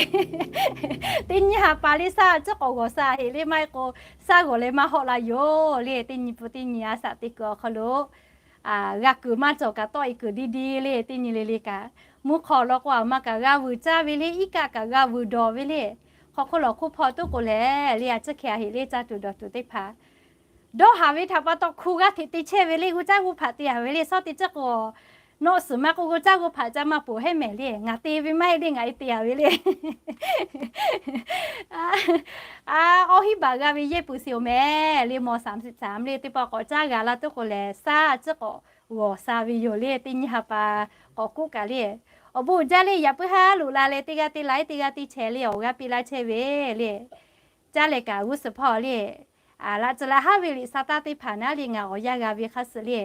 Teˇ nyi ha pa le shaˉ a ciˉ k'awꞈ g'awˬ sha heꞈ le, maˇ heˆ k'o shaˉ g'awˬ leh maˇ hawˆ la yoˬ le. Teˇ nyi pun teˇ nyi a shaꞈ teꞈ kuiˬ awˬ hk'aw lo g'a kuiˬ maˇ cawˬ kaꞈ tawˆ e kuiˬ diˇ diˇ le. Teˇ nyi le le kaꞈ mvuhˇ hk'aw law k'o aˬ ma kaꞈ g'a vuiˬ caˇ ve le, iˉ kaˆ kaꞈ g'a vuiˬ dawˬ ve le. Hk'aw hk'oˆ lawˬ hk'oˆ hpaw tuˉ k'o lehˬ le a ciˉ hkeh a heꞈ le caˇ tuˬ dawˬ tuˬ teˇ hpaˍ dawˇ haˍ ve htaꞈ pa taw hku g'aˇ hteꞈ te chehˇ ve le. G'uˇ caˇ g'uˇ hpaꞈ te haˍ ve le. Shawˉ teˇ ciˉ k'o nawˆ suhˍ maˇ k'oˆ g'uˇ caˇ g'uˇ hpaꞈ caˇ maˇ peuˬ hehˉ mehˍ le. Ngaˬ te ve maˇ heˆ le, ngaˬ e te haˍ ve le. Awˇ hiˉ baˬ g'a ve yehˇ peuˬ sheˍ-oˬ mehˍ le. ม.สามสิบสาม le teˇ pawˆ k'awꞈ caˇ g'a la tuˉ k'o lehˬ shaˉ a ciˉ k'awꞈ g'awˬ sha ve yoˬ le. Teˇ nyi ha pa k'awꞈ k'oˆ kaꞈ le awˬ bon uiˍ jaˇ le. Yaꞈ puiˉ haˉ loꞈ la leh teˇ g'aˇ teˇ laiˉ teˇ g'aˇ teˇ chehˇ le awˬ g'aˇ piˇ laˇ chehˇ ve le. Caˇ leh kaꞈ g'uˇ suhˍ hpawˇ le, laꞈ tcuh laꞈ haˉ ve liꞈ sa taˇ teˇ hpaˍ naˉ le ngaˬ awˬ yanˇ g'a ve hk'a shuˍ le,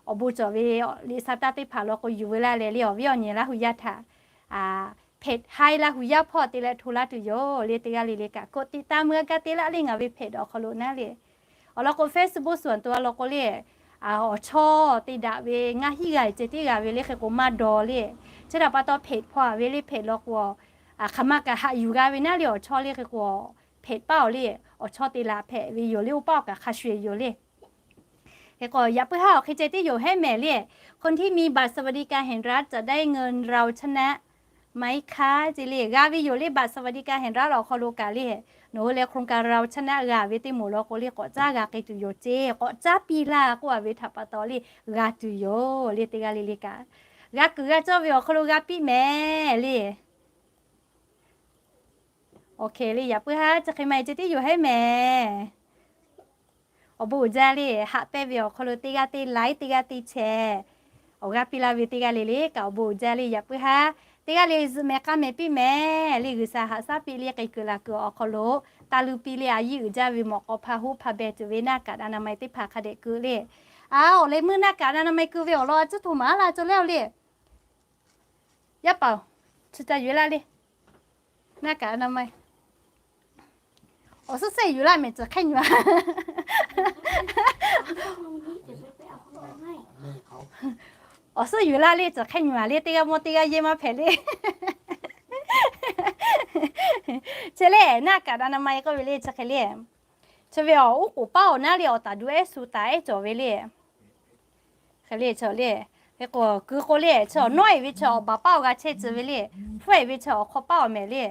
awˬ bon cawˬ ve liꞈ sa taˇ teˇ hpaˍ law k'o yuˬ ve laˇ leh le awˬ viˉ awˬ nyi Laˇ hu yaˇ htaꞈ เพจ Hi Laˇ hu yaˇ hpawˇ te leh hto laˇ tuˬ yoˬ le. Teˇ g'aˇ le le kaꞈ กดติดตาม muiˇ a gaˇ te laˇ le ngaˬ ve เพจ awˬ hk'aw lo naˉ le. Awˬ lawn k'o Facebook ส่วนตัว law k'o le, awˬ chawˇ te daꞈ ve ngaˇ hinˉ g'a ceh tiˉ g'a ve le hk'e k'o maˇ daw le. Chi htaꞈ pa taw เพจ hpawˇ a ve le เพจ law k'o, hk'aˬ ma kaꞈ haꞈ yuˬ g'a ve naˉ le awˬ chawˇ le hk'e k'o, เพจ paˇ awˬ le, awˬ chawˇ te laꞈ hpehꞈ ve yoˬ le. Oˇ paˇ awˬ kaꞈ hk'a shuˍ yoˬ le. Hk'e k'o yaꞈ puiˉ haˉ awˬ hk'e ceh tiˉ yoˬ hehˉ mehˍ le. คนที่มีบัตรสวัสดิการแห่งรัฐจะได้เงินเราชนะไหมคะ ce le g'a ve yoˬ le. Baꞈ สวัสดิการแห่งรัฐ awˬ hk'aw lo kaꞈ le, nawˬ hui leh โครงการเราชนะ g'a ve teˇ moˍ law k'o le k'awꞈ caˇ g'a k'ai tuˬ yoˬ ce, k'awꞈ caˇ piˇ laˇ k'oˆ a ve htaꞈ pa taw le g'a tuˬ yoˬ le. Teˇ g'aˇ le le kaꞈ g'a kuiˬ g'a cawˇ ve awˬ hk'aw lo g'a piˇ mehˍ le. Awˬ hk'e le yaꞈ puiˉ haˉ chi hk'e ma e ceh tiˉ yoˬ hehˉ mehˍ. Awˬ bon uiˍ jaˇ le. Haꞈ pehnˇ ve awˬ hk'aw lo teˇ g'aˇ teˇ laiˉ teˇ g'aˇ teˇ chehˇ awˬ g'aˇ piˇ laˇ ve teˇ g'aˇ le le kaꞈ awˬ bon uiˍ jaˇ le. Yaꞈ puiˉ haˉ teˇ g'aˇ le zuhꞈ mehˍ k'aˇ mehˍ piˇ mehˍ le. G'uiˬsha haꞈ shaˉ piˇ le k'ai kuiˬ laˬ kuiˬ awˬ hk'aw lo taˇ luˇ piˇ le a yiˇ uiˍ jaˇ ve mawꞈ k'aw hpa hoˆ hpa beh tuˬ ve หน้ากากอนามัย teˇ hpaˍ hk'a dehꞈ keu le. A, awˬ leh meuˇ หน้ากากอนามัย keu ve awˬ lawn a ciˉ htoꞈ ma laˇ cawˬ le le. Yaˇ paˍ, chi ca yuˬ laˇ le. หน้ากากอนามัย awˬ suhˉ sehˉ yuˬ laˇ mehˍ, ciˬ hk'ehˇ nyi a. Awˬ suhˉ yuˬ laˇ le, ciˬ hk'ehˇ nyi a le. Teˇ g'aˇ mawˇ teˇ g'aˇ yehˇ maˇ hpehꞈ le. Chi le หน้ากากอนามัย k'oˆ ve le chi hk'e le. Chi ve awˬ uˉ k'oˍ paˉ awˬ naˉ le awˬ taˍ duˬ ehˉ shu taˍ ehˉ cawˬ ve le. Hk'e le chi le, hk'e k'o keu k'o le chi nawˉ eˍ ve chi awˬ baˬ paˉ awˬ g'a chehˇ tcuh ve le. Hpfuhˇ eˍ ve chi awˬ hk'aw paˉ awˬ mehˍ le.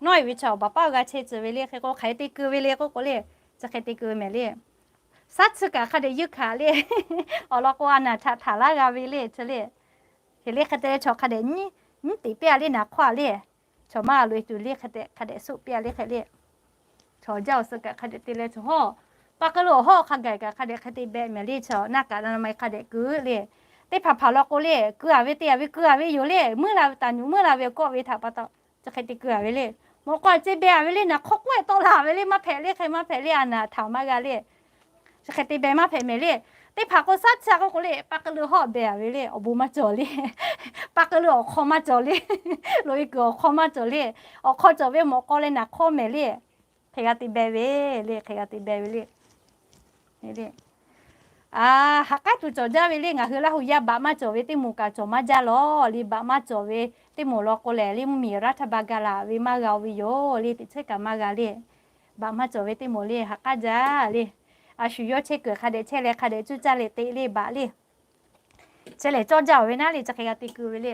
Nawˉ eˍ ve chi awˬ baˬ paˉ awˬ g'a chehˇ tcuh ve le. Hk'e k'o hk'aˬ hk'e te keu ve le k'oˆ k'o le, chi hk'e te keu ve mehˍ le. Shaˉ tsuhˇ kaꞈ hk'a dehꞈ yeunˇ hkanˍ le. Awˬ lawn k'o a naˍ htaꞈ htaˍ laˇ g'a ve le chi le. Hk'e le hk'e te leh chaw hk'a dehꞈ nyiˉ teꞈ piˇ a le naˍ hk'awˇ a le. Chaw maˇ g'a loꞈ e tuˬ le hk'e te hk'a dehꞈ soˆ piˇ a le hk'e le. Chaw jaˇ awˬ suh kaꞈ hk'a dehꞈ te leh chaw hawˉ, paˇ k'oˆ lo awˬ hawˉ hk'a gaˬ kaꞈ hk'a dehꞈ hk'e te beh mehˍ le. Chaw หน้ากากอนามัย hk'a dehꞈ keu le. Teˇ hpaˍ hpaˍ law k'o le keu a ve te a ve keu a ve yoˬ le. Meuˇ la ve taˍ nuˬ meuˇ la ve kawˆ ve htaꞈ pa taw chi hk'e te keu a ve le. Mawꞈ k'aw a ceh beh a ve le naˍ hk'awˇ k'oˆ e tawˆ la ve le maˇ hpehꞈ le. Hk'e maˇ hpehꞈ le a naˍ htaˍ maˇ g'a le. Chi hk'e te beh maˇ hpehꞈ mehˍ le. Teˇ hpaˍ k'o shaˉ tsuhˇ a k'oˆ k'o le paˇ k'oˆ lo hawˉ beh a ve le awˬ bon maˇ cawˬ le. Paˇ k'oˆ lo awˬ hk'aw maˇ cawˬ le. Loꞈ e kuiˬ awˬ hk'aw maˇ cawˬ le. Awˬ hk'aw cawˬ ve mawꞈ k'aw leh naˍ hk'awˇ mehˍ le. Hk'e g'a te beh ve le, hk'e g'a te beh ve le. A, ha k'aˉ tuˬ cawˬ jaˇ ve le. Ngaˬ hui Laˇ hu yaˇ baꞈ maˇ cawˬ ve teˇ moˍ kaꞈ cawˬ maˇ jaˇ lawˬ le. Baꞈ maˇ cawˬ ve teˇ moˍ law k'o lehˬ le, mvuhˇmiˬ raˇ htaˇ ba ga laˬ ve maˇ g'a-o ve yoˬ le. Teꞈ chehˇ kaꞈ maˇ g'a le. Baꞈ maˇ cawˬ ve teˇ moˍ le ha k'aˉ jaˇ le. A shu yawˇ chehˇ kuiˬ hk'a dehꞈ chehˇ leh hk'a dehꞈ cuˇ caˇ leh teꞈ le baꞈ le. Chehˇ leh cawˇ jaˇ-oˬ ve naˉ le, chi hk'e g'a te keu ve le.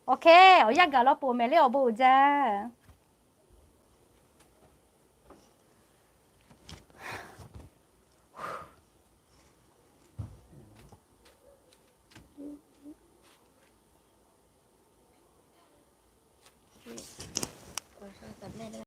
Awˬ hk'e awˬ yanˇ gaˬ law poˬ mehˍ le awˬ bon uiˍ jaˇ.